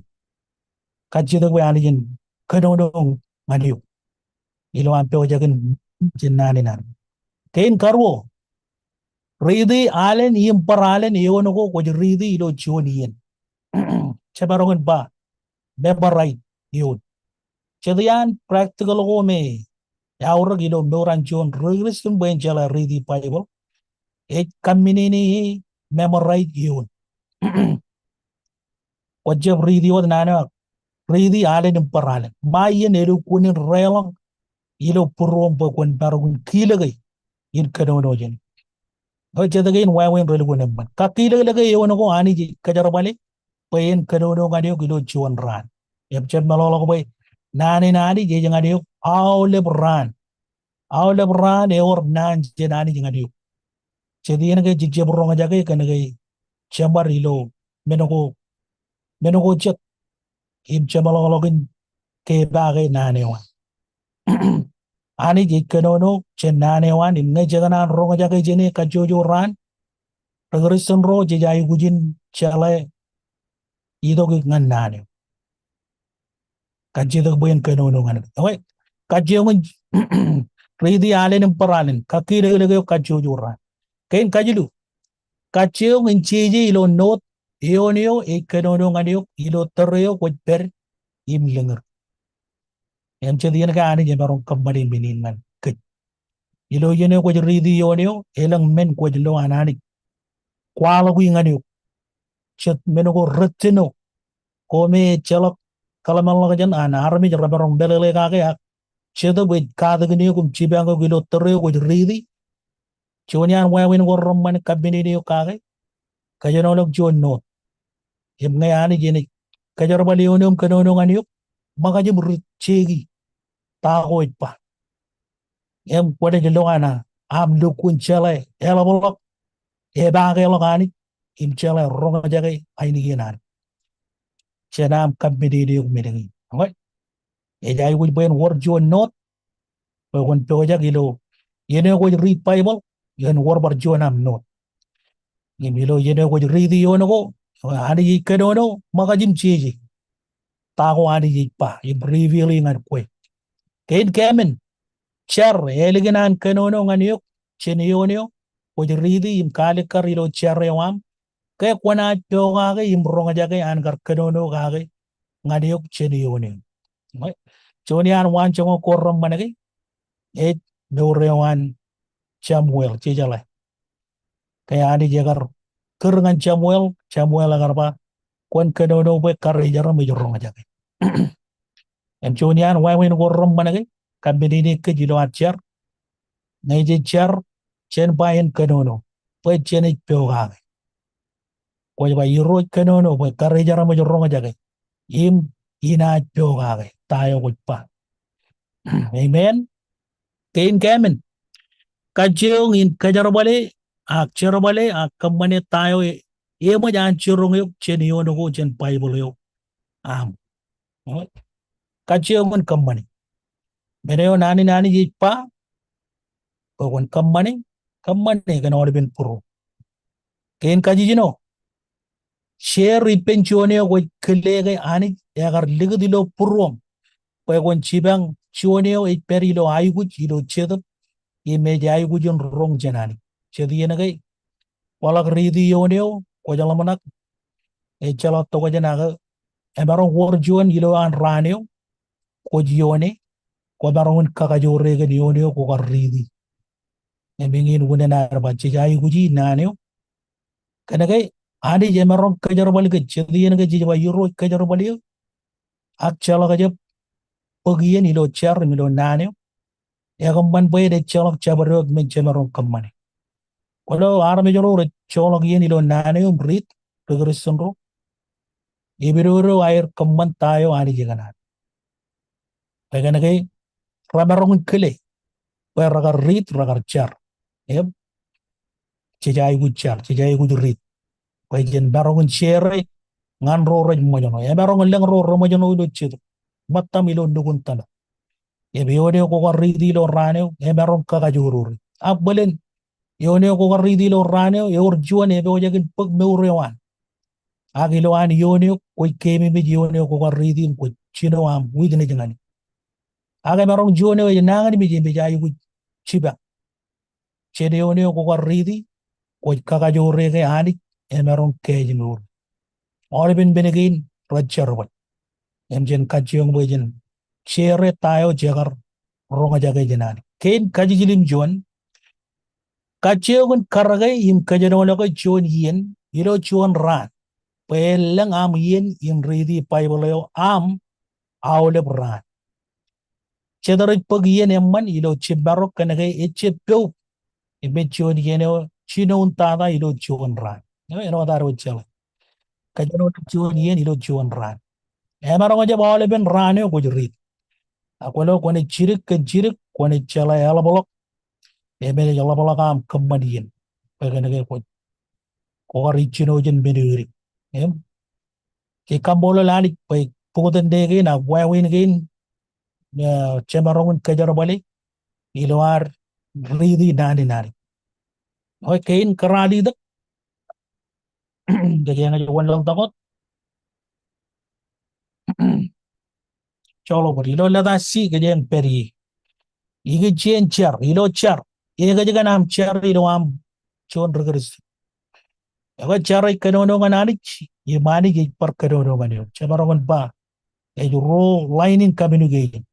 Kajjitōk bwe Anij en kōnono ñan eok ilo aṃ pojak in jān naan in Anij. Kein karuo, riiti alen im bar alen eoon ko kwōj riiti ilo juon iien. Jemaroñ in ba memorize eoon. Jet iaan practical ko me eaorōk ilo mour an juon ri Kristian bwe en jeḷā riiti Baibōḷ, ej kōṃṃani memorize eoon. Kwōjab riiti wōt naan eo ak riiti alen im bar alen. Ṃae iien elukkuun in reḷọñ ilo būruōṃ bwe kwōn maroñ in kilōke in kōnono jāne. Eo jet kein wāween relukkuun eṃṃan. Kakilōklōke eoon ko Anij ej kōjerbale bwe en kōnono ñan eok ilo juon raan. Im jab meḷọkḷọk bwe naan in Anij ej ñan eok aolep raan. Aolep raan ewōr naan jān Anij ñan eok. Jet iien ke jej jab roñjake kōn ke jeṃad ilo men ko, men ko jet im jemeḷọkḷọk in kepaake naan eo an. Anij ej kōnono jān naan eo an im ñe jekōṇaan roñjake jāne kajjojo raan, ri Kristian ro jej aikuj in jeḷā itok ñan naan eo. Kajjitōk bwe en kōnono ñan eok. Okay. Kajjioñ in riiti alen im bar alen, kakilōklōk eok kajjojo raan. Kein kajilu, kajjioñ in jeje ilo note eoon eo ej kōnono ñan eok ilo tōre eo kwōj pād im lōñūr. Im jet iien ke Anij emaroñ kōṃṃane men in ñan kōj. Ilo iien eo kwōj riiti eoon eo, elōñ men kwōj lo an Anij kwaḷọki ñan eok. Jet men ko rejjino ko me ejjeḷọk kōḷmānḷọkjeṇ an armej remaroñ meḷeḷe kake ak Jetōb ej katakin eok im jipañ eok ilo tōre eo kwōj riiti. Juon iaan wāween ko reṃṃan kōṃṃani eok kake, kōjenolọk juon note. Im ñe Anij enaaj kōjerbal eoon eo im kōnono ñan eok, ṃōkaj im ri jeiki ta ko ej ba. Im kwōnaaj lo an aṃ lukkuun jeḷā eḷapḷọk, epaake ḷọk Anij, im jeḷā roñjake ainikien Anij jān aṃ kōṃṃani eok men kein. Ej aikuj bwe en wōr juon note bwe kwōn pojak ilo iien eo kwōj riit Baibōḷ, en wōr bar juon aṃ note. Im ilo iien eo kwōj riiti eoon ko, Anij ej kōnono, ṃōkaj im jeje ta ko Anij ej ba im reveal e ñan kwe. Kein kāmen, jar, ālikin an kōnono ñan eok jān eoon eo kwōj riiti im kaalikkar ilo jar eo aṃ, ke kwōnaaj pokake im roñjake an kar kōnono kake ñan eok jān eoon eo. Juon iaan waanjoñak ko reṃṃan ke ej mour eo an Samuel, jejeḷā. Ke Anij ekar kūr ñan Samuel, Samuel ekar ba, kwōn kōnono bwe karijeram ej roñjake. Im juon iaan wāween ko reṃṃan ke kōṃṃani kōj ilo ad jar. Ñe jej jar, jen ba en kōnono bwe jenaaj pokake. Kwōj ba Irooj kōnono bwe karijeram ej roñjake im inaaj pokake ta eo kwōj ba. Amen. Kein kāmen, kajjioñ in kōjerbale ak jerbale ak kōṃṃane ta eo eṃōj an jiroñ eok jān eoon ko jān Baibōḷ eo aṃ. Kajjioñ in kōṃṃane. Men eo naan in Anij ej ba, bwe kwōn kōṃṃane, kōṃṃane kōn aolepen būruōṃ. Kein kajjino, share ippān juon eo kwōj kile ke Anij ekar likūt ilo būruōṃ bwe kwōn jipañ juon eo ej pād ilo aikuj ilo Jetōb im ej aikuj in roñ jān Anij. Jet iien ke, kwaḷọk riiti ioon eo, kwōj ḷōmṇak, ejjeḷọk tokjān ak emaroñ wōr juon ilowaan raan eo, kwōj ioone, kwōmaroñ in kakajoore kōn ioon eo kwō kar riiti. Im eñin unin ad ba jej aikuji naan eo. Kōnke Anij emaroñ kōjerbal kōj, jet iien ke jej ba Irooj kōjerbal eō. Ak jeḷā ke jab bōk iien ilo jar im ilo naan eo, ekōṃṃan bwe ejjeḷọk jabdewōt men jemaroñ kōṃṃane. Kwōlo armej ro rej joḷọk iien ilo naan eo im riit, ri Kristian ro, epidodo aer kōṃṃan ta eo Anij ekōṇaan. Bwe kōnke remaroñ in kile bwe rekar riit, rekar jar. Im jej aikuj jar, jej aikuj riit. Bwe jen maroñ in share ñan ro rej ṃōjṇọ. Emaroñ lōñ ro reṃōjṇọ ilo Jetōb, ṃōttam ilo nukun tōmak. Im ioon eo kwō kar riiti ilo raan eo, emaroñ kakajoorore. Ak bōlen, ioon eo kwō kar riiti ilo raan eo, ewōr juon epojak in bōk mour eo an. Ak ilowaan ioon eo kwōj keememej ioon eo kwō kar riiti im kwōj jino aṃ witness ñan e. Ak emaroñ juon eo ej nañinmej im ej aikuj jipañ. Jet ioon eo kwō kar riiti, kwōj kakajoore ke Anij emaroñ keememej. Aolepen men kein rej jerbal. Im jen kajjioñ bwe jen share ta eo jekar roñjake jān Anij. Kein kajjiljilimjuon, kajjioñ in karōke im kōjenolọke juon iien ilo juon raan bwe en lōñ aṃ iien in riiti Baibōḷ eo aṃ aolep raan. Jet rej bōk iien eṃṃan ilo jimmarok kōnke ejjab poub im ej juon iien eo jinoin tata ilo juon raan. Eo, āinwōt ad wōj jeḷā. Kōjenolọk juon iien ilo juon raan. Emaroñ jab aolepen raan eo kwōj riit. Ak kwōlo kwōnaaj jidik kōn jidik, kwōnaaj jeḷā eḷapḷọk. Im enaaj ḷapḷọk aṃ kōṃṃan iien. Bwe kōnke kwōj, kwō kar ijjino jān men eo edik. Im Jej kaṃṃoolol Anij bwe bōktok kein ak wāween kein, eh, jemaroñ in kōjerbale ilo ad riiti naan in Anij. Eo, kein kōrā ḷitok, kōjeañ ej wōnlaḷtak wōt. Joḷọk bōd ilo leta C kōjeañ pād ie. Ikijjien jar, ilo jar. Ekōjkan aṃ jar ilo aṃ juon ri Kristian. Ekwe jar ej kōnono ñan Anij, im Anij ej bar kōnono ñan eok. Jemaroñ in ba, ej ruo line in communication.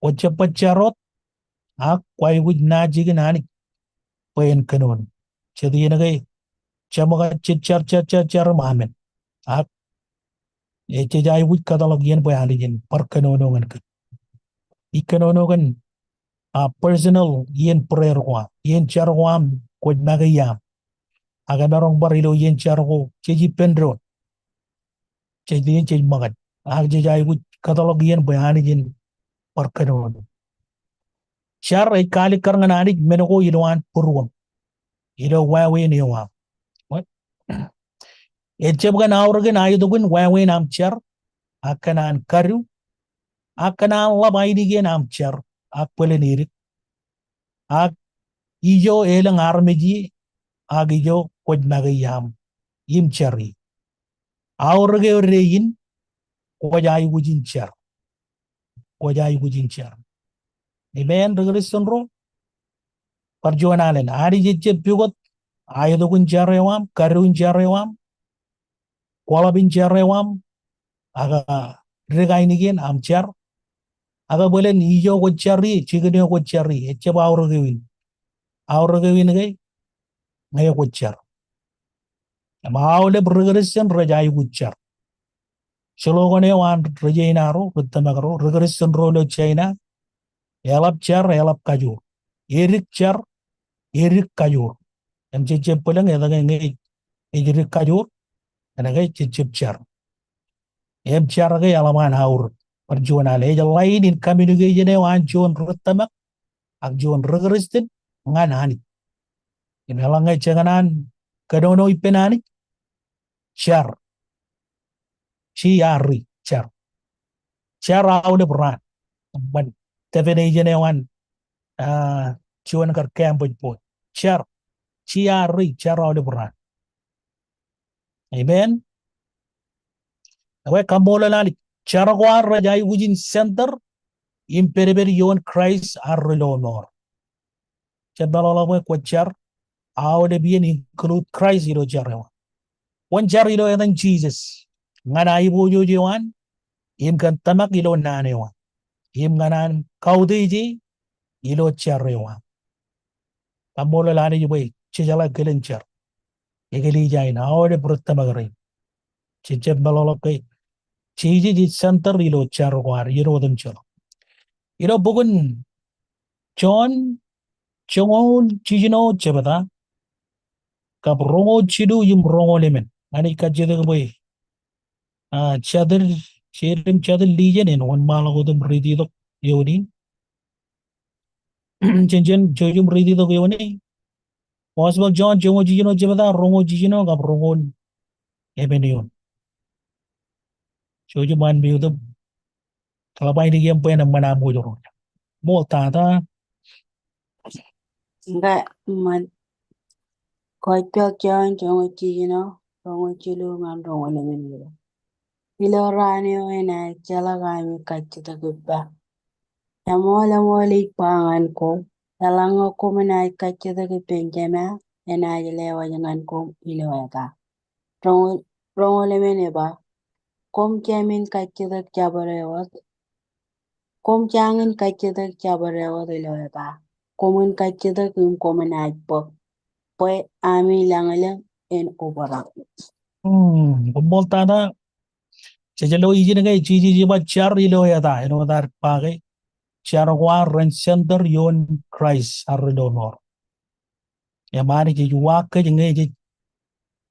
Kwō jab bar jar wōt, ak kwō aikuj naaj jikin Anij bwe en kōnono. Jet iien ke, jeṃōkaj jej jar, jar, jar, jar im amen. Ak ejjab aikuj kōtḷọk iien bwe Anij en bar kōnono ñan kōj. Ij kōnono kōn, ah, personal iien prayer ko aṃ, iien jar ko aṃ kwōj make iaam. Ak emaroñ bar ilo iien jar ko jej ippān doon. Jej iien jej ṃōkaj. Ak jej aikuj kōtḷọk iien bwe Anij en bar kōnono. Jar ej kaalikkar ñan Anij men ko ilowaan būruōṃ. Ilo wāween eo aṃ. Ejjab kōn aorōkin aetokin wāween aṃ jar, ak kōn an kadu, ak kōn an ḷap ainikien aṃ jar, ak bōlen edik. Ak ijo elōñ armej ie, ak ijo kwōj make iaam im jar ie. Aorōk eo dein, kwōj aikuj in jar. Kwōj aikuj in jar. Amen, ri Kristian ro. Bar juon alen, Anij ejjab pukot aetokin jar eo aṃ, kadu in jar eo aṃ, kwaḷap in jar eo aṃ, ak, ah, dik ainikien aṃ jar. Ak bōlen ijo kwōj jar ie, jikin eo kwōj jar ie, ejjab aorōk eo in. Aorōk eo in ke, ñe kwōj jar. Im aolep ri Kristian rej aikuj jar. Slogan eo an ri Jaina ro, ri tōmak ro, ri Kristian ro ilo Jaina, eḷap jar, eḷap kajoor. Edik jar, edik kajoor. Im jejjab bōlen etke ñe ej dik kajoor, kōnke jejjab jar. Im jar ke eḷap an aorōk. Bar juon alen, ej line in communication eo an juon ri tōmak ak juon ri Kristian ñan Anij. Im eḷaññe jekōṇaan kōnono ippān Anij, jar. J R E, jar. Jar aolep raan. Ṃōn definition eo an, ah, juon kar campus board. Jar. J R E, jar aolep raan. Amen. Ekwe kaṃṃoolol Anij. Jar ko ad rej aikuj in center im pedped ioon Christ ear ri lọmọọr. Jab meḷọkḷọk bwe kwōj jar aolep iien, include Christ ilo jar eo aṃ. Kwōn jar ilo etan Jisōs ñan aiboojoj eo an im kōn tōmak ilo naan eo aṃ im ñan an kautiej e ilo jar eo aṃ. Kaṃṃoolol Anij bwe jejeḷā kilen jar. Eklejia in, aolep ri tōmak rein, jej jab meḷọkḷọk ke Jisōs ej center ilo jar ko ad iien otemjeḷọk. Ilo bok in Jon joñoul jiljino jebta kab roñoul jilu im roñoul emān. Ña ij kajjitōk bwe, ah, jatid, jeiū im jatid lijin en wōnṃaanḷọk wōt im riiti tok eoon in. Jen, jen jouj im riiti tok eoon in. Gospel Jon joñoul jiljino jebta, roñoul jiljino kab roñoul emān eoon. Jouj im unmute im kōḷap ainikien bwe en eṃṃan aṃ wōj roñjake. Ṃool tata. Ña eṃṃan. Gospel Jon joñoul jiljino, roñoul jilu ñan roñoul emān eo. Ilo raan eo enaaj jeḷā ami kajjitōk ippa. Eṃool, eṃool ij ba ñan koṃ, eḷaññe koṃ naaj kajjitōk ippān Jema, enaaj lewōj ñan koṃ ilo eta. Roñoul, roñoul emān eba, koṃ jāmin kajjitōk jabdewōt, koṃ jañin kajjitōk jabdewōt ilo eta. Koṃwin kajjitōk im koṃ naaj bōk, bwe ami lañlōñ en obrak. Hmm, koṃṃool tata. Jej lo ijin ke Jisōs ej ba jar ilo eta, āinwōt ad ba ke jar ko ad ren center ioon Christ ear ri lọmọọr. Im Anij ej uwaak kōj ñe jej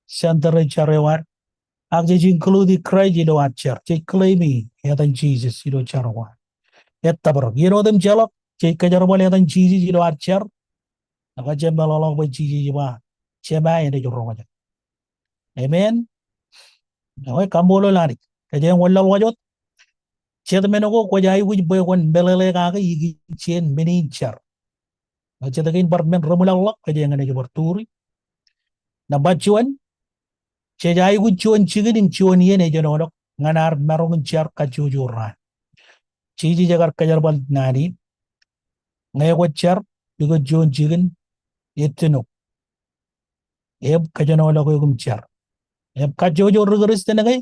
center e jar eo ad. Ak jej include Christ ilo ad jar. Jej claim e etan Jisōs ilo jar ko ad. Ettōprak. Iien otemjeḷọk jej kōjerbal etan Jisōs ilo ad jar. Ak jab meḷọkḷọk bwe Jisōs ej ba, Jema enaaj roñjake. Amen. Ekwe kaṃṃoolol Anij. Kōjeañ wōnlaḷwaj wōt. Jet men ko kwōj aikuj bwe kwōn meḷeḷe kake ikijjien men in jar. Jet kein bar men reṃwilaḷḷọk, kōjeañ naaj bar turi. Nōṃba juon, jej aikuj juon jikin im juon iien ejenoḷọk ñan ad maroñ in jar kajjojo raan. Jisōs ekar kōjerbal naan in. Ñe kwōj jar, ikōj juon jikin, ettino im kōjenoḷọk eok im jar. Im kajjojo ri Kristian ke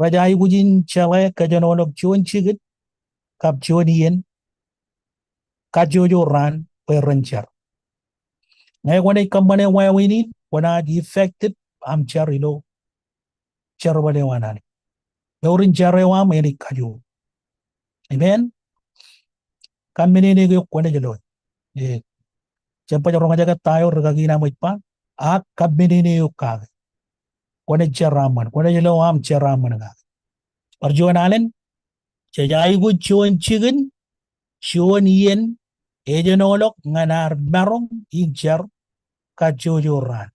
rej aikuj in jeḷā kōjenoḷọk juon jikin kab juon iien kajjojo raan bwe ren jar. Ñe kwōnaaj kōṃṃane wāween in, kwōnaaj effective aṃ jar ilo jerbal eo an Anij. Mour in jar eo aṃ enaaj kajoor. Amen. Kab men in eok kwōnaaj lo. E, jab baj roñjake ta eo rikaki in aṃ ej ba, ak kab men in eok kake. Kwōnaaj jar aṃ ṃan, kwōnaaj lo aṃ jar aṃ ṃan kake. Bar juon alen, jej aikuj juon jikin, juon iien, ejenoḷọk ñan ad maroñ in jar kajjojo raan.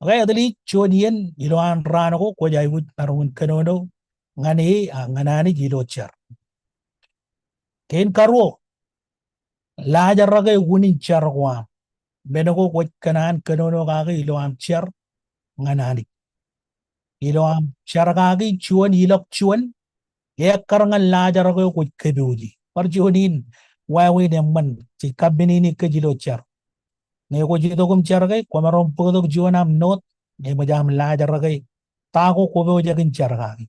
Okay, at least juon iien ilowaan raan ko kwōj aikuj maroñ in kōnono ñan e, a, ñan Anij ilo jar. Kein karuo, laajrake unin jar ko aṃ. Men ko kwōj kōṇaan kōnono kaki ilo aṃ jar ñan Anij. Ilo aṃ jar kaki juon ilọk juon, ekkar ñan laajrak eo kwōj kōpooje. Bar juon in wāween eṃṃan, jej kab men in kōj ilo jar. Ñe kwōj itok im jar ke, kwōmaroñ bōktok juon aṃ note, eṃōj aṃ laajrak e ta ko kwōpoojakin jar kaki.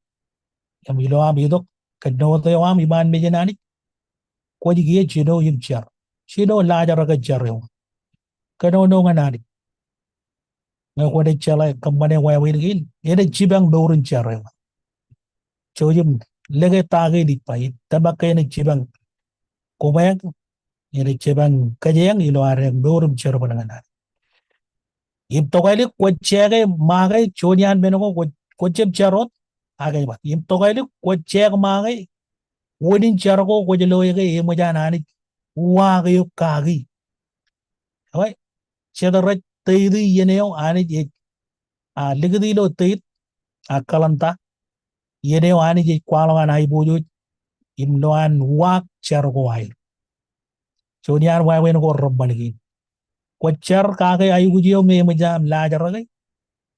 Im ilo aṃ itok kōn note eo aṃ iṃaan mejān Anij, kwōj kiiō jino im jar. Jino laajrak e jar eo aṃ. Kōnono ñan Anij. Ñe kwōnaaj jeḷā kōṃṃane wāween kein, enaaj jipañ mour in jar eo aṃ. Jouj im lōke ta kein ij ba, ij tōmak ke enaaj jipañ koṃeañ, enaaj jipañ kōjeañ ilo ad mour im jerbal ñan Anij. Im tokālik kwōj jake ṃake juon iaan men ko kwōj, kwōj jab jar wōt, ak ej ba. Im tokālik kwōj jake ṃake unin jar ko kwōj loe ke eṃōj an Anij uwaak eok kaki. Ekwe, jet rej teiiti iien eo Anij ej, a, likūt ilo teiit, a, kalenda. Iien eo Anij ej kwaḷọk an aiboojoj im lo an uwaak jar ko aer. Juon iaan wāween ko reṃṃan kein. Kwōj jar kake aikuj eo me eṃōj aṃ laajrak e.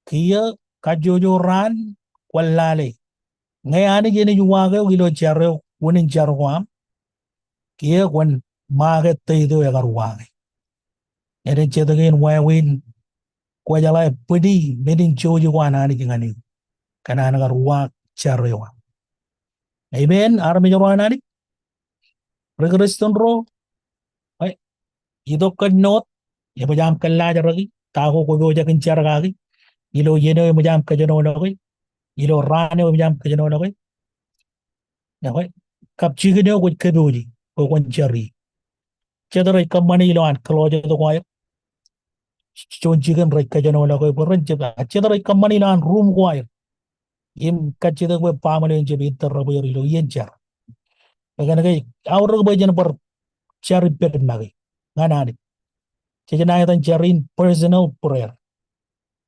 Kiiō kajjojo raan kwōn lale. Ñe Anij enaaj uwaak eok ilo jar eo, unin jar ko aṃ, kiiō kwōn make date eo ekar uwaak e. Enaaj jet kein wāween kwōjeḷā bwini men in jouj ko an Anij ñan eok kōn an kar uwaak jar eo aṃ. Amen, armej ro an Anij. Ri Kristian ro, e, itok kōn note, eṃōj aṃ kōllaajraki ta ko kwōpojak in jar kaki, ilo iien eo eṃōj aṃ kōjenoḷọke, ilo raan eo eṃōj aṃ kōjenoḷọke. Ekwe, kab jikin eo kwōj kōpooje bwe kwōn jar ie. Jet rej kōṃṃane ilo an closet ko aer. Juon jikin rej kōjenoḷọke bwe ren jab, a jet rej kōṃṃane ilo an room ko aer im kajjitōk bwe baaṃle in jab interrupt er ilo iien jar. Bwe kōnke aorōk bwe jen bar jar ippān make ñan Anij. Jej ṇa etan jar in personal prayer.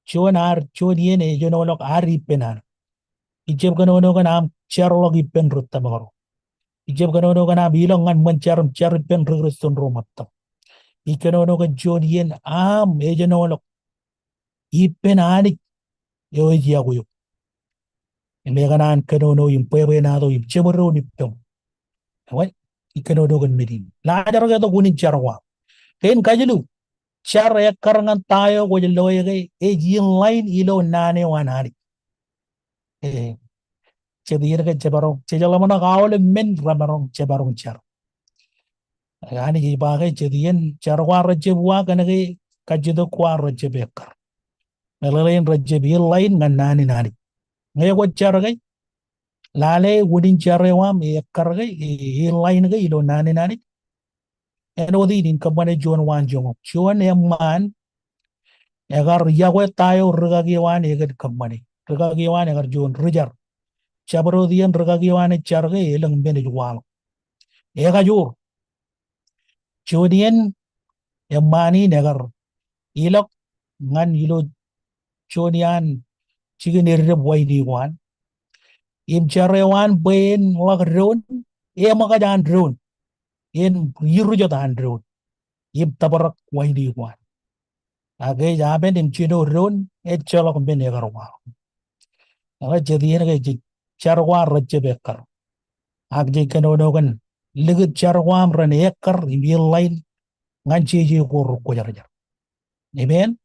Juon ad, juon iien ejenoḷọk ad ippān Anij. Ijab kōnono kōn aṃ jarḷọk ippān ri tōmak ro. Ijab kōnono kōn aṃ ilọk ñan ṃōn jar im jar ippān ri Kristian ro ṃōttan. Ij kōnono kōn juon iien aṃ ejenoḷọk ippān Anij eo ej yokwe eok. Im ekōṇaan kōnono im bwebwenato im jeṃdoon ippaṃ. Ekwe, ij kōnono kōn men in. Laajrak etok unin jar ko aṃ. Kein kajilu, jar ekkar ñan ta eo kwōj loe ke ej in line ilo naan eo an Anij. E, jet iien ke jemaroñ, jejeḷā ṃōṇōṇō aolep men remaroñ jemaroñ jar. Anij ej ba ke jet iien jar ko ad rejjab uwaak kōnke kajjitōk ko ad rejjab ekkar. Meḷeḷein rejjab in line ñan naan in Anij. Ñe kwōj jar ke, lale unin jar eo aṃ ekkar ke, e, in line ke ilo naan in Anij. Āinwōt in, in kōṃṃane juon waanjoñak. Juon eṃṃaan ekar yokwe ta eo rikaki eo an ekōn kōṃṃane. Rikaki eo an ekar juon rijar. Jabdewōt iien rikaki eo an ej jar ke elōñ men ej waḷọk. Ekajoor. Juon iien eṃṃaan in ekar ilọk ñan ilo juon iaan jikin eddep waini ko an. Im jar eo an bwe en ḷak doon, eṃōkaj an doon. En irujot an doon. Im tōprak waini ko an. Ak ej amen im jino doon, ejjeḷọk men ekar waḷọk. Ak jet iien ke jej jar ko ad rejjab ekkar. Ak jej kōnono kōn likūt jar ko aṃ ren ekkar im in line ñan jeje ko rekwōjarjar. Amen.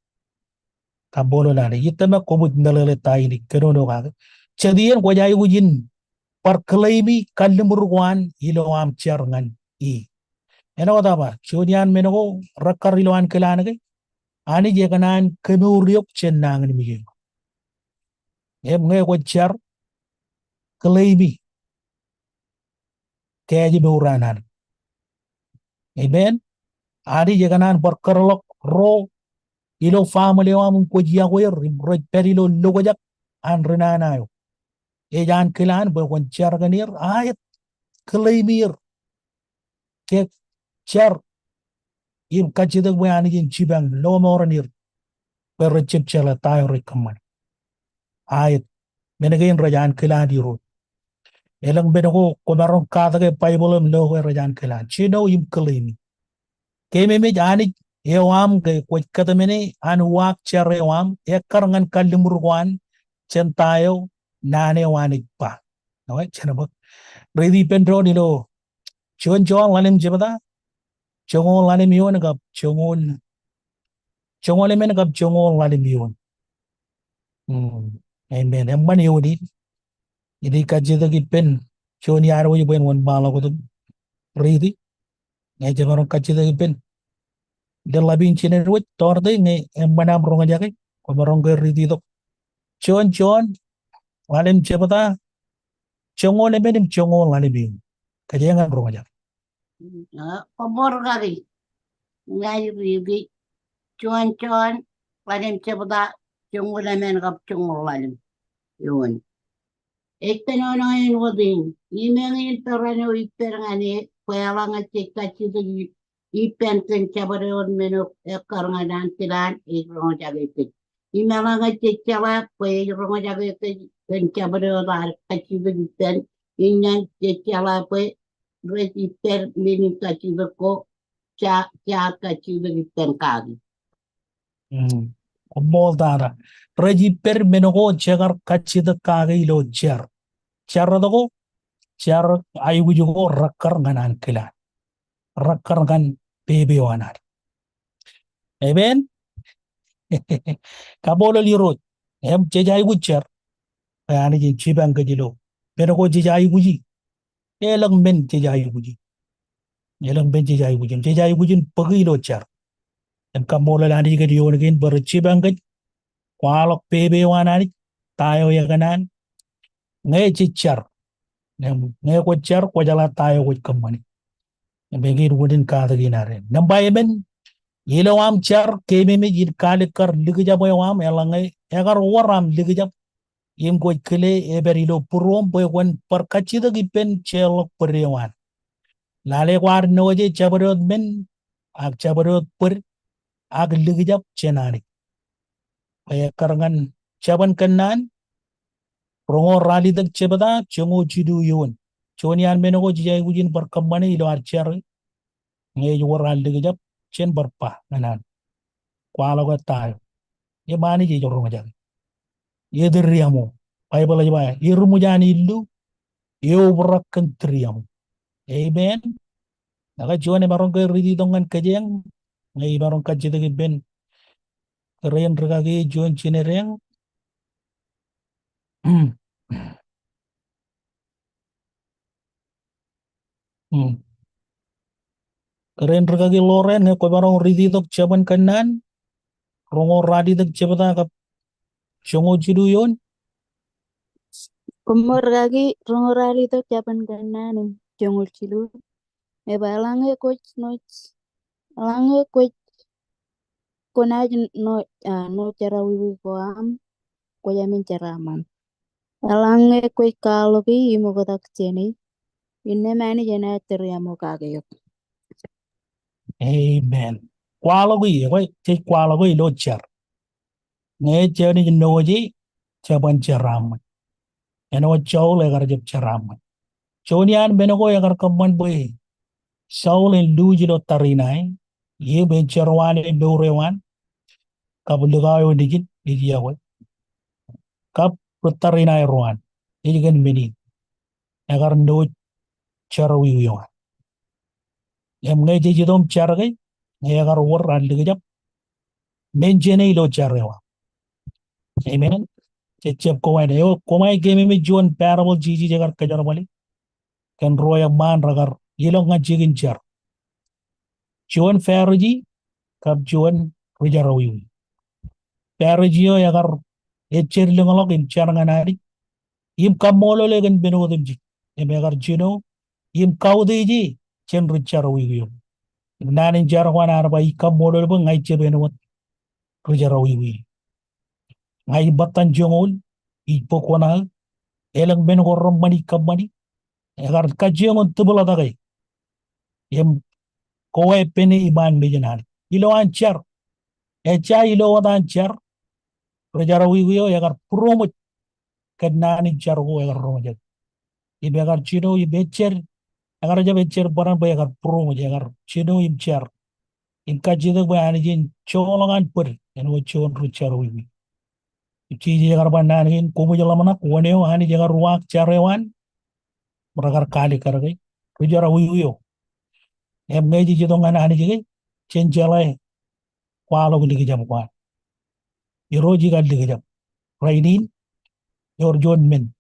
Kaṃṃoolol Anij. Ij tōmak kwōpojak meḷeḷe ta in ij kōnono kake. Jet iien kwōj aikuj in bar claim-i kalliṃur ko an ilo aṃ jar ñan e. Āinwōt aō ba, juon iaan men ko rekkar ilo ankilaan ke, Anij ekōṇaan kemour eok jān nañinmej eo. Im ñe kwōj jar, claim-i kōjemour an Anij. Amen. Anij ekōṇaan bar kōtḷọk ro ilo family eo aṃ im kwōj yokwe er im rej pād ilo lokjak an ri nana eo. Ej ankilaan bwe kwōn jar kōn er, aet, claim er. Ke jar im kajjitōk bwe Anij en jipañ lọmọọren er bwe rejjab jeḷā ta eo rej kōṃṃane. Aet, men kein rej ankilaan Irooj. Elōñ men ko kwōmaroñ katak e Baibōḷ im lo ke rej ankilaan. Jino im claim-i. Keememej Anij eo aṃ ke kwōj kōtmāne an uwaak jar eo aṃ, ekkar ñan kalliṃur ko an jān ta eo naan eo an ej ba. Eo, jen bōk. Riiti ippān doon ilo juon Jon ḷalem jebta, joñoul ḷalem eoon kab joñoul, joñoul emān kab joñoul ḷalem eoon. Hmm. Amen. Eṃṃan eoon in. Ij kajjitōk ippān juon iaan wōj bwe en wōnṃaanḷọk wōt im riiti. Ñe jemaroñ kajjitōk ippān. Ilo ḷap in jined wōj, tọọrte, ñe eṃṃan aṃ roñjake, kwōmaroñ ke riiti tok. Juon Jon ḷalem jebta, joñoul emān im joñoul ḷalem eoon. Kōjeañ in roñjake. A, koṃṃool kaki. Ña ij riiti. Juon Jon ḷalem jebta, joñoul emān kab joñoul ḷalem eoon. Ej kōnono āinwōt in. Im eñin peran eo ippād ñan e, bwe eḷaññe jej kajjitōk ippān kōn jabdewōt men eo ekkar ñan ankilaan, ej roñjake kōj. Im eḷaññe jej jeḷā bwe ej roñjake kōj kōn jabdewōt ad kajjitōk ippān, innām jej jeḷā bwe rej ippād men in kajjitōk ko jar, jar kajjitōk ippān kaki. Mm. Koṃṃool tata. Rej ippād men ko jekar kajjitōk kaki ilo jar. Jar etko? Jar aikuj ko rekkar ñan an kilaan. Rekkar ñan pepe eo an Anij. Amen. Kaṃṃoolol Irooj. Im jej aikuj jar. Bwe Anij en jipañ kōj ilo men ko jej aikuji. Elōñ men jej aikuji. Elōñ men jej aikuji. Im jej aikuj in bōki ilo jar. Im kaṃṃoolol Anij kōn eoon kein bwe rej jipañ kōj. Kwaḷọk pepe eo an Anij. Ta eo ekōṇaan. Ñe jej jar. Im ñe kwōj jar, kwō jeḷā ta eo kwōj kōṃṃani. Im eñin wūnin katak in ad. Nōṃba emān, ilo aṃ jar, keememej in kalikkar likjab eo aṃ, eḷaññe ekar wōr aṃ likjab. Im kwōj kile epād ilo būruōṃ bwe kwōn bar kajjitōk ippān jeorḷọk bōd eo an. Lale kwaar noje jabdewōt men, ak jabdewōt bōd, ak likjab jān Anij. Bwe ekkar ñan jabōn kōnnaan, roñoul ralitōk jebta, joñoul jilu eoon. Juon iaan men ko jej aikuj in bar kōṃṃane ilo ad jar, ñe ej wōr an likjab, jen bar ba ñan an. Kwaḷọk e ta eo. Im Anij ej roñjake. Etir iaṃo. Baibōḷ ej ba, eruṃwij an illu, eobrak kōn tūriaṃo. Amen. Ñe ke juon emaroñ ke rititōk ñan kōjeañ, ñe imaroñ kajjitōk ippān kōrā in rikaki juon jined eañ. Hmm. Kōrā in rikaki Loren, ñe kwōmaroñ rititōk jabōn kōnnaan, roñoul ralitōk jebta kab joñoul jilu eoon. Koṃṃool rikaki, roñoul ralitōk jabōn kōnnaan im joñoul jilu. Ej ba eḷaññe kwōj nooj, eḷaññe kwōj, kwō naaj nooj, ah, nooj jerọwiwi ko aṃ, kwōj jāmin jeraaṃṃan. Eḷaññe kwōj kwaḷọki im oktak jāne, innām Anij enaaj tūriaṃo kake eok. Amen. Kwaḷọki, ekwe, jej kwaḷọki ilo jar. Ñe jenaaj nooj e, jeban jeraaṃṃan. Āinwōt Saul ekar jab jeraaṃṃan. Juon iaan men ko ekar kōṃṃan bwe Saul en luuj ilo tariṇae, im en jerọwiwi mour eo an, kab likao eo nejin, ej iọkwe. Kab ri tariṇae ro an, ej kōn men in. Ekar nooj jerọwiwi eo an. Im ñe jej itok im jar ke, ñe ekar wōr an likjab, men jeṇe ilo jar eo aṃ. Amen. Jejjab kōwānōk. Eo, koṃ ej keememej juon parable Jisōs ekar kōjerbale kōn ro eṃṃaan rekar ilọk ñan jikin jar. Juon Farisi kab juon ri jerọwiwi. Farisi eo ekar ejjab lōñḷọk im jar ñan Anij im kaṃṃoolol e kōn men otemjej. Im ekar jino im kautiej e jān ri jerọwiwi eo. Im naan in jar ko an ear ba, ij kaṃṃoolol bwe ña ij jab āinwōt ri jerọwiwi. Ña ij ṃōttan joñoul, ij bōk kuṇaō, elōñ men ko reṃṃan ij kōṃṃani, ekar kajjioñ in tibḷatake. Im koweppāne iṃaan mejān Anij. Ilo an jar. Ejja ilo wōt an jar. Ri jerọwiwi eo ekar būroṃōj kōn naan in jar ko ekar roñjake. Im ekar jino im ejjab, ekar jab ejjab bōran bwe ekar būroṃōj, ekar jino im jar. Im kajjitōk bwe Anij en joḷọk an bōd, āinwōt juon ri jerọwiwi. Im Jisōs ekar ba naan kein, koṃij ḷōmṇak, wōn eo Anij ekar uwaak jar eo an, im rekar kaalikkar ke, ri jerọwiwi eo. Im ñe jej itok ñan Anij ke, jen jeḷā kwaḷọk likjab ko an. Irooj ikar likjab. Rainin, ewōr juon men.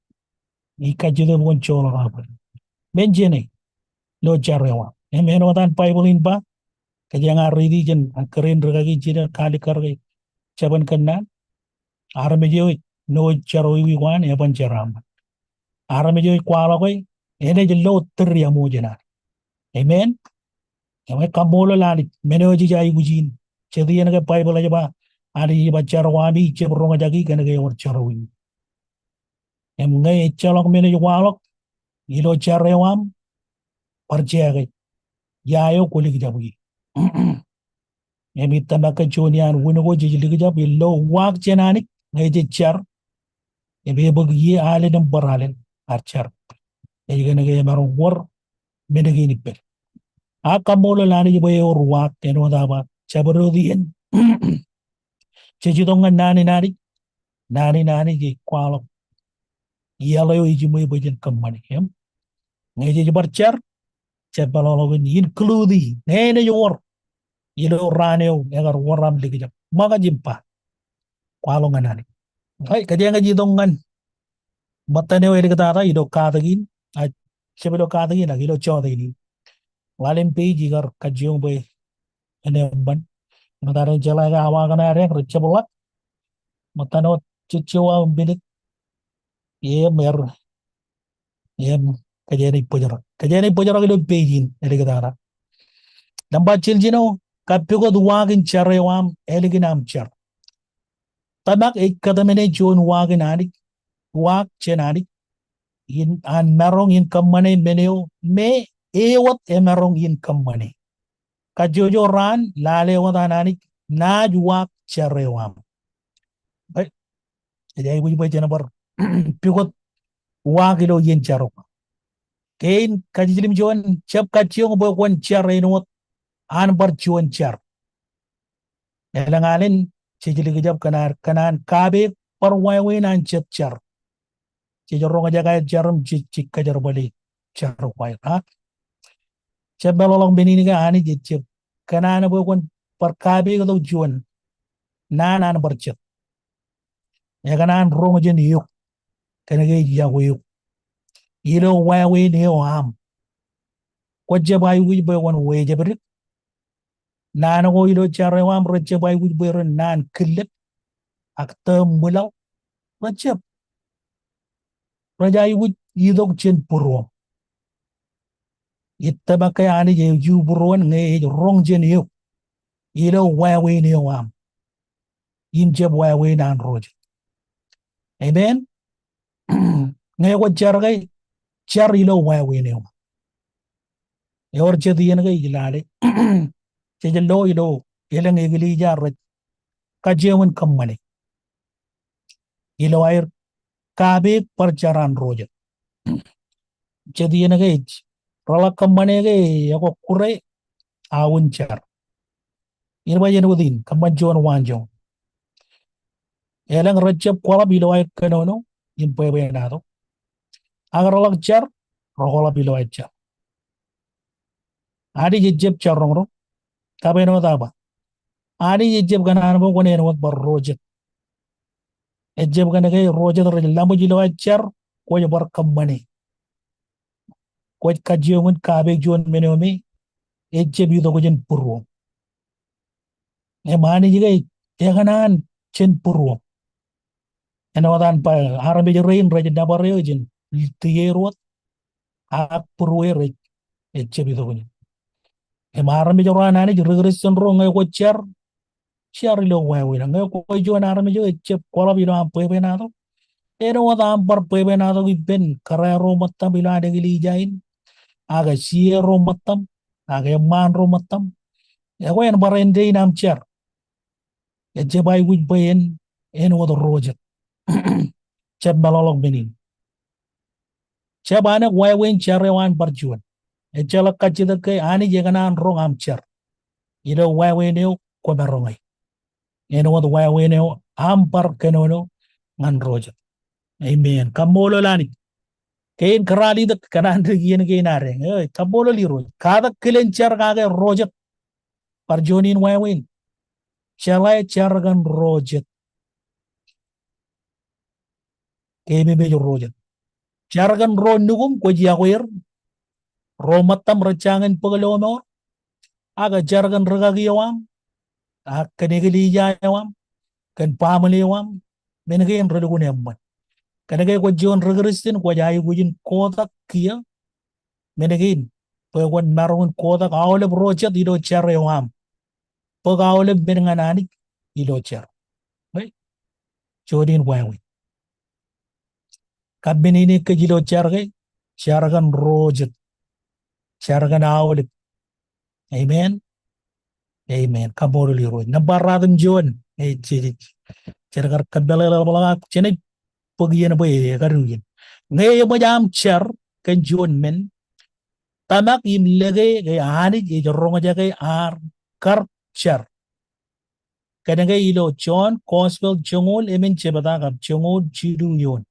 Ij kajjitōk bwe kwōn joḷọk aō bōd. Men jeṇe, ilo jar eo aṃ. Im āinwōt an Baibōḷ in ba, kōjeañ ar riiti jān, an kōrā in rikaki jined kaalikkar ke, jabōn kōnnaan. Armej eo ej nooj jerọwiwi ko an, eban jeraaṃṃan. Armej eo ej kwaḷọk e, enaaj lo tūriaṃo jān an. Amen. Im kaṃṃoolol Anij, men eo jej aikuj in. Jet iien ke Baibōḷ ej ba, Anij ej ba jar ko ami ij jab roñjaki kōn ke ewōr jerọwiwi. Im ñe ejjeḷọk men ej kwaḷọk, ilo jar eo aṃ, bar jake. Ia eo kwō likjab ie. Im ij tōmak ke juon iaan wūn ko jej likjab ilo uwaak jān Anij, ñe jej jar. Im ebōk ie alen im bar alen, ad jar. Ej kōn ke emaroñ wōr, men kein ippād. Ak kaṃṃoolol Anij bwe ewōr uwaak āinwōt aō ba, jabdewōt iien jej itok ñan naan in Anij, naan in Anij ej kwaḷọk iaḷ eo ejiṃwe bwe jen kōṃṃane im ñe jej bar jar, jab peḷḷọk in include ñe enaaj wōr ilo raan eo ekar wōr aṃ likjab. Ṃōkaj im ba, kwaḷọk ñan Anij. Ej, kōjeañ ej itok ñan ṃōttan eo āliktata ilo katak in, a, jab ilo katak in ak ilo jota in. Ḷalem page ikar kajjioñ bwe en eṃṃan. Ṃōttan eo jeḷā ke awa kaṇe adeañ rej jab ḷak. Ṃōttan wōt jejjo aō minit. Im er, im kōjeañ ej bōjrak. Kōjeañ ej bōjrak ilo page in āliktata. Nōṃba jiljino, kappukot uwaak in jar eo aṃ ālikin aṃ jar. Tōmak ej kōtmāne juon uwaak in Anij, uwaak jān Anij, in an maroñ in kōṃṃane men eo me e wōt emaroñ in kōṃṃane. Kajjojo raan, lale wōt an Anij naaj uwaak jar eo aṃ. Ej, ej aikuj bwe jen bar pukot uwaak ilo iien jar eo aṃ. Kein kajiljilimjuon, jab kajjioñ bwe kwōn jar āinwōt an bar juon jar. Elōñ alen jej likjab kōn an, kōn an kapeek bar wāween an jet jar. Jej roñjake aer jar im jej, jej kōjerbale jar ko aer. Ak jab meḷọkḷọk men in ke Anij ejjab kōṇaan bwe kwōn bar kapeek tok juon naan an bar jet. Ekōṇaan roñ jān eok kōnke ej yokwe eok ilo wāween eo aṃ. Kwōjab aikuj bwe kwōn wejepdik. Naan ko ilo jar eo aṃ rejab aikuj bwe ren naan killep ak tōm ṃwilaḷ. Rejab. Rej aikuj itok jān būruōṃ. Ij tōmak ke Anij ej būruon ñe ej roñ jān eok ilo wāween eo aṃ im jab wāween an ro jet. Amen. Ñe kwōj jar ke, jar ilo wāween eo aṃ. Ewōr jet iien ke ij lale, jej lo ilo elōñ eklejia rej kajjioñ in kōṃṃane ilo aer kapeek bar jar an ro jet. Jet iien ke ej reḷak kōṃṃane ke ekwe kure aō in jar. Ij ba āinwōt in, kōṃṃan juon waanjoñak. Elōñ rejab kwaḷọk ilo aer kōnono im bwebwenato. Ak reḷak jar, rekwaḷọk ilo aer jar. Anij ejab jar roñroñ. Kab āinwōt aō ba, Anij ejab kōṇaan bwe kwōn āinwōt bar ro jet. Ejab kōnke ro jet rej laṃōj ilo aer jar, kwōj bar kōṃṃane. Kwōj kajjioñ in kapeek juon men eo me ejab itok jān būruōṃ. Im Anij ke ekōṇaan jān būruōṃ. Āinwōt an ba, armej rein rej nōbar eō jān tier wōt, ak būrueir rej, ejab itok jān. Im armej ro an Anij, ri Kūrjin ro, ñe kwōj jar, jar ilo wāween eo. Ñe kwōj juon armej eo ejab kwaḷọk ilo aṃ bwebwenato, āinwōt aṃ bar bwebwenato ippān kōrā ro ṃōttaṃ ilo an eklejia in, ak sie ro ṃōttaṃ, ak eṃṃaan ro ṃōttaṃ, ekwe en bar āindein aṃ jar. Ejab aikuj bwe en, āinwōt ro jet. Jab meḷọkḷọk men in. Jab anōk wāween jar eo an bar juon. Ejjeḷọk kajjitōk ke Anij ekōṇaan roñ aṃ jar ilo wāween eo kwōmaroñe. Āinwōt wāween eo aṃ bar kōnono ñan ro jet. Amen. Kaṃṃoolol Anij. Kein kōrā ḷe itok kōṇaan dik iien kein adeañ. Eo, kaṃṃoolol Irooj. Katak kilen jar kake ro jet. Bar juon in wāween. Jeḷā jar kōn ro jet. Keememej ro jet. Jar kōn ro nukuṃ kwōj yokwe er. Ro ṃōttaṃ rej jañin bōk lọmọọr. Ak jar kōn rikaki eo aṃ. Ak kōn eklejia eo aṃ. Kōn baaṃle eo aṃ. Men kein relukkuun eṃṃan. Kōnke kwōj juon ri Kūrjin kwōj aikuj in kotak kiiō. Men kein. Bwe kwōn maroñ in kotak aolep ro jet ilo jar eo aṃ. Bōk aolep men ñan Anij ilo jar. Right? Juon in wāween. Kab men in kōj ilo jar ke, jar kōn ro jet. Jar kōn aolep. Amen. Amen. Kaṃṃoolol Irooj. Nōṃba ruatimjuon. Ej, ej, ej. Jen kar kōmmeḷeḷe ḷapḷọk ak jenaaj bōk iien bwe ekadu iien. Ñe eṃōj aṃ jar kōn juon men, tōmak im lōke ke Anij ej roñjake ad kar jar. Kōnke ilo John Gospel joñoul emān jebta kab joñoul jilu eoon.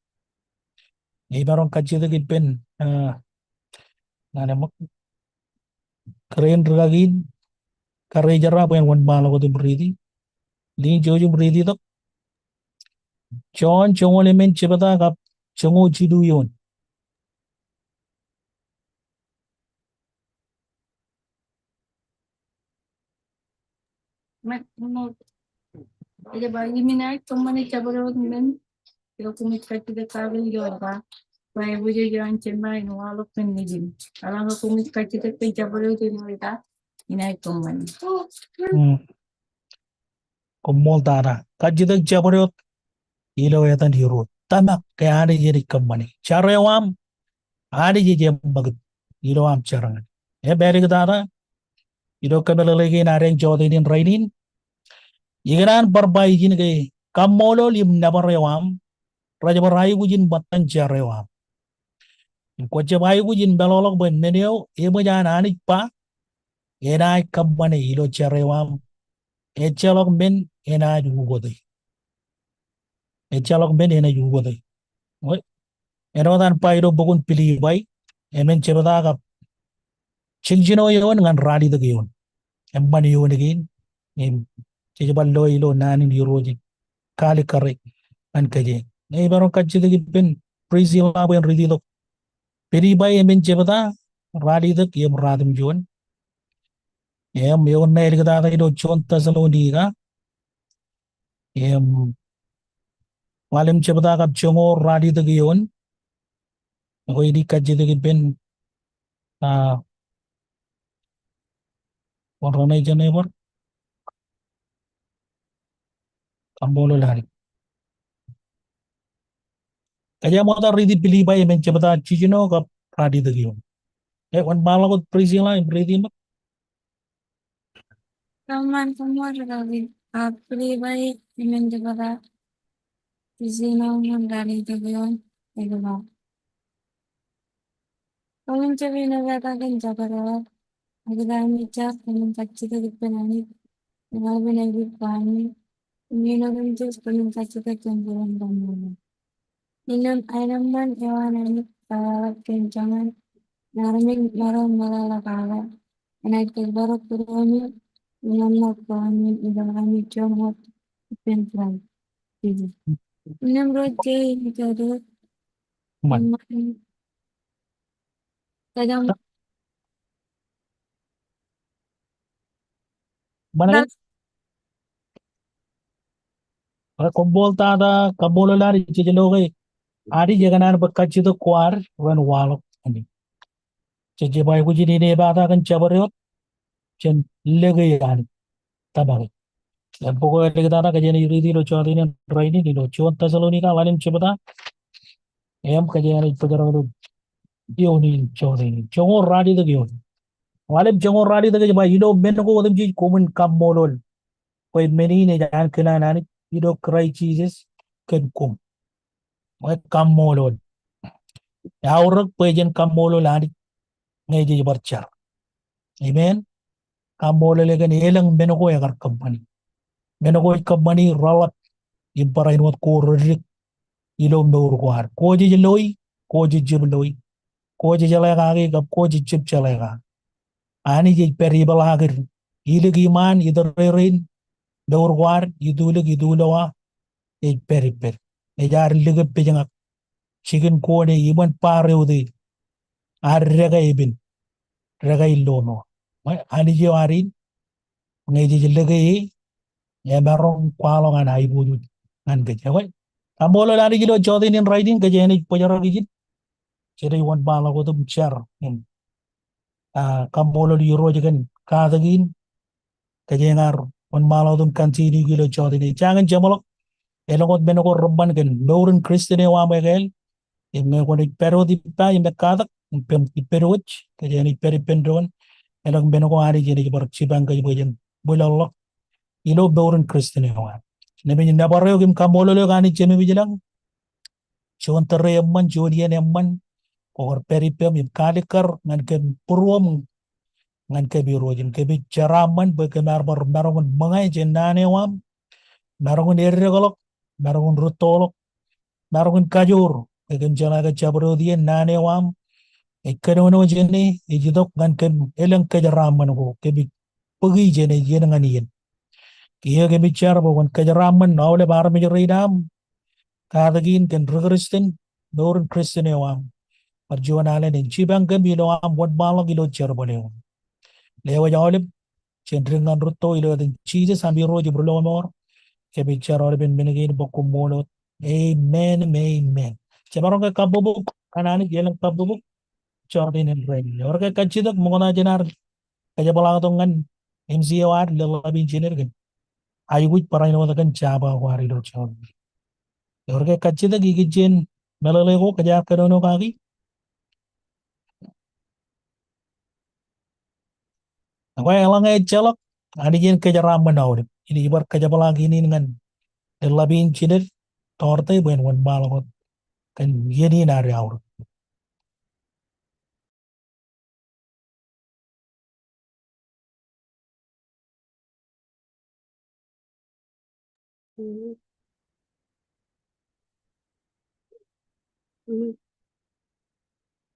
Ij maroñ kajjitōk ippān, ah, ñan eṃōk kōrā in rūkaki in, kōrā in jerā bwe en wōnṃaanḷọk wōt im riiti. Lean, jouj im riiti tok. John joñoul emān jebta kab joñoul jilu eoon. Ej ba, im inaaj kōṃṃane jabdewōt men eo koṃij kajjitōk kake ilo eta, bwe aikuj eo an Jema en waḷọk kōn Nejin. Eḷaññe koṃij kajjitōk kōn jabdewōt ilo eta, inaaj kōṃṃane. Hmm. Koṃṃool tata. Kajjitōk jabdewōt ilo etan Irooj. Tōmak ke Anij enaaj kōṃṃane. Jar eo aṃ, Anij ej eṃṃakūt ilo aṃ jar ñan e. Im āliktata, ilo kōmeḷeḷe kein ad ej jota in rainin, ikōṇaan bar ba ijin ke kaṃṃoolol im nōbar eo aṃ rej bar aikuj in ṃōttan jar eo aṃ. Im kwō jab aikuj in meḷọkḷọk bwe men eo eṃōj an Anij ba enaaj kōṃṃane ilo jar eo aṃ, ejjeḷọk men enaaj ukōte. Ejjeḷọk men enaaj ukōte. Āinwōt an ba ilo bok in Pilippai emān jebta kab jiljino eoon ñan ralitōk eoon. Eṃṃan eoon kein, im jej bar loe ilo naan in Irooj ej kaalikkare ñan kōj. Ij maroñ kajjitōk ippān Priscilla bwe en riiti tok Pilippai emān jebta, ralitōk im ratimjuon. Im eoon ṇe āliktata ilo juon Tessalonika im ḷalem jebta kab joñoul ralitōk eoon. Ekwe, inaaj kajjitōk ippān, ah, wōn ro ṇe ej bar kaṃṃoolol Anij. Kōjeañ ṃokta riiti Pilippai emān jebta jiljino kab ralitōk eoon. Ej wōnṃaanḷọk wōt Priscilla im riiti ṃōk. Kōṃṃan, kōṃṃan rūkaki, a, Pilippai emān jebta jiljino ñan ralitōk eoon. Ej ba, koṃwin jab inepata kōn jabdewōt, ak ilo ami jar koṃwin kajjitōk ippān Anij, ilo aolepān aikuj ko ami, im āinwōt im jej koṃwin kajjitōk kōn bōran kaṃṃoolol. Innām aenōṃṃan eo an Anij kōtḷọk kōn joñan armej ro meḷeḷe kake, enaaj kōjparok bōroni im eṃṃakūt bōroni ilo ami joñan wōt ippān Kraist Jisōs. Innām ro ej kōjparok. Ṃan. Kōjeañ. Ṃan. Koṃṃool tata, kaṃṃoolol Anij, jej lo ke Anij ekōṇaan bwe kajjitōk ko ad ren waḷọk. Jej jab aikuj in inepata kōn jabdewōt, jen lōke Anij. Tōmak e. Im bok eo āliktata kōjeañ riiti ilo jota in rainin ilo juon Tessalonika ḷalem jebta. Im kōjeañ bōjrak ilo eoon in jota in. Joñoul ralitōk eoon. Ḷalem joñoul ralitōk ej ba ilo men ko otemjej koṃwin kaṃṃoolol. Bwe men in ej ankilaan Anij ilo Kraist Jisōs kōn koṃ. Bwe kaṃṃoolol. Eaorōk bwe jen kaṃṃoolol Anij ñe jej bar jar. Amen. Kaṃṃoolol e kōn elōñ men ko ekar kōṃṃani. Men ko ej kōṃṃani reḷap im barāinwōt ko reddik ilo mour ko ad. Ko jej loi, ko jej jab loi. Ko jej jeḷā kaki kab ko jej jab jeḷā kaki. Anij ej pād ipeḷaakid. Ilik iṃaan, itōrerein, mour ko ad, itulik, itulowa, ej pād ippād. Ej ad likōpejñak. Jikin kone, iṃōn bar eutiej. Ad dekā epen. Dekā ilọmọọr. Bwe Anij eo ad in, ñe jej lōke e, emaroñ kwaḷọk an aiboojoj ñan kōj. Ekwe, kaṃṃoolol Anij ilo jota in rainin, kōjeañ bōjrak ijin. Jej wōnṃaanḷọk wōt im jar im, ah, kaṃṃoolol Irooj kōn katak in. Kōjeañ wōnṃaanḷọk wōt im continue ilo jota in. Jañin jeṃḷọk, elōñ wōt men ko reṃṃan kōn mour in Christian eo aṃ ekāāl. Im ñe kwōnaaj pād wōt ippa im ekkatak, im pād ippād wōj, kōjeañ pād ippān doon. Elōñ men ko Anij enaaj bar jipañ kōj bwe jen bwilōñḷọk ilo mour in Christian eo aṃ. Ṇe men in nōbar eok im kaṃṃoolol eok Anij Jemem ilañ. Juon tōre eṃṃan, juon iien eṃṃan, Ko kar pād ippām im kaalikkar ñan kōm būruōm ñan kōm Irooj im kōmij jeraaṃṃan bwe kōm ar bar maroñ in ṃōñā jān naan eo aṃ, maroñ in eddekḷọk, maroñ in rūttoḷọk, maroñ in kajoor bwe kōm jeḷā ke jabdewōt iien naan eo aṃ ej kōnono jāne, ej itok ñan kōm elōñ kōjeraaṃṃan ko kōmij bōki jāne iien ñan iien. Kiiō kōmij jar bwe kwōn kōjeraaṃṃan aolep armej rein aṃ, katakin kōn ri-Kristian, mour in Kristian eo aṃ. Bar juon alen en jipañ kōm ilo aṃ wōnṃaanḷọk ilo jerbal eo aṃ. Lewōj aolep jān dik ñan rūtto ilo etan Jisōs am Irooj im Rilọmọọr. Kōmij jar aolepen men kein bwe koṃṃool wōt. Amen im amen. Jemaroñ ke kabbokbok ñan Anij, elōñ kabbokbok jọteen in rainin. Ewōr ke kajjitōk ṃokta jān ad kōjepḷaaktok ñan M C eo ad, Leḷḷap in Jined, kōn aikuj barāinwōt kōn jabdewōt ko ad ilo joñoul. Ewōr ke kajjitōk ikijjien meḷeḷe ko kōjeañ kōnono kaki? Ekwe, eḷaññe ejjeḷọk, Anij en kōjeraaṃṃan aolep. Inaaj bar kōjepḷaak in ñan Leḷḷap in Jined Tọọrte bwe en wōnṃaanḷọk wōt kōn iien in ad aorōk.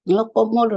Ñe koṃṃool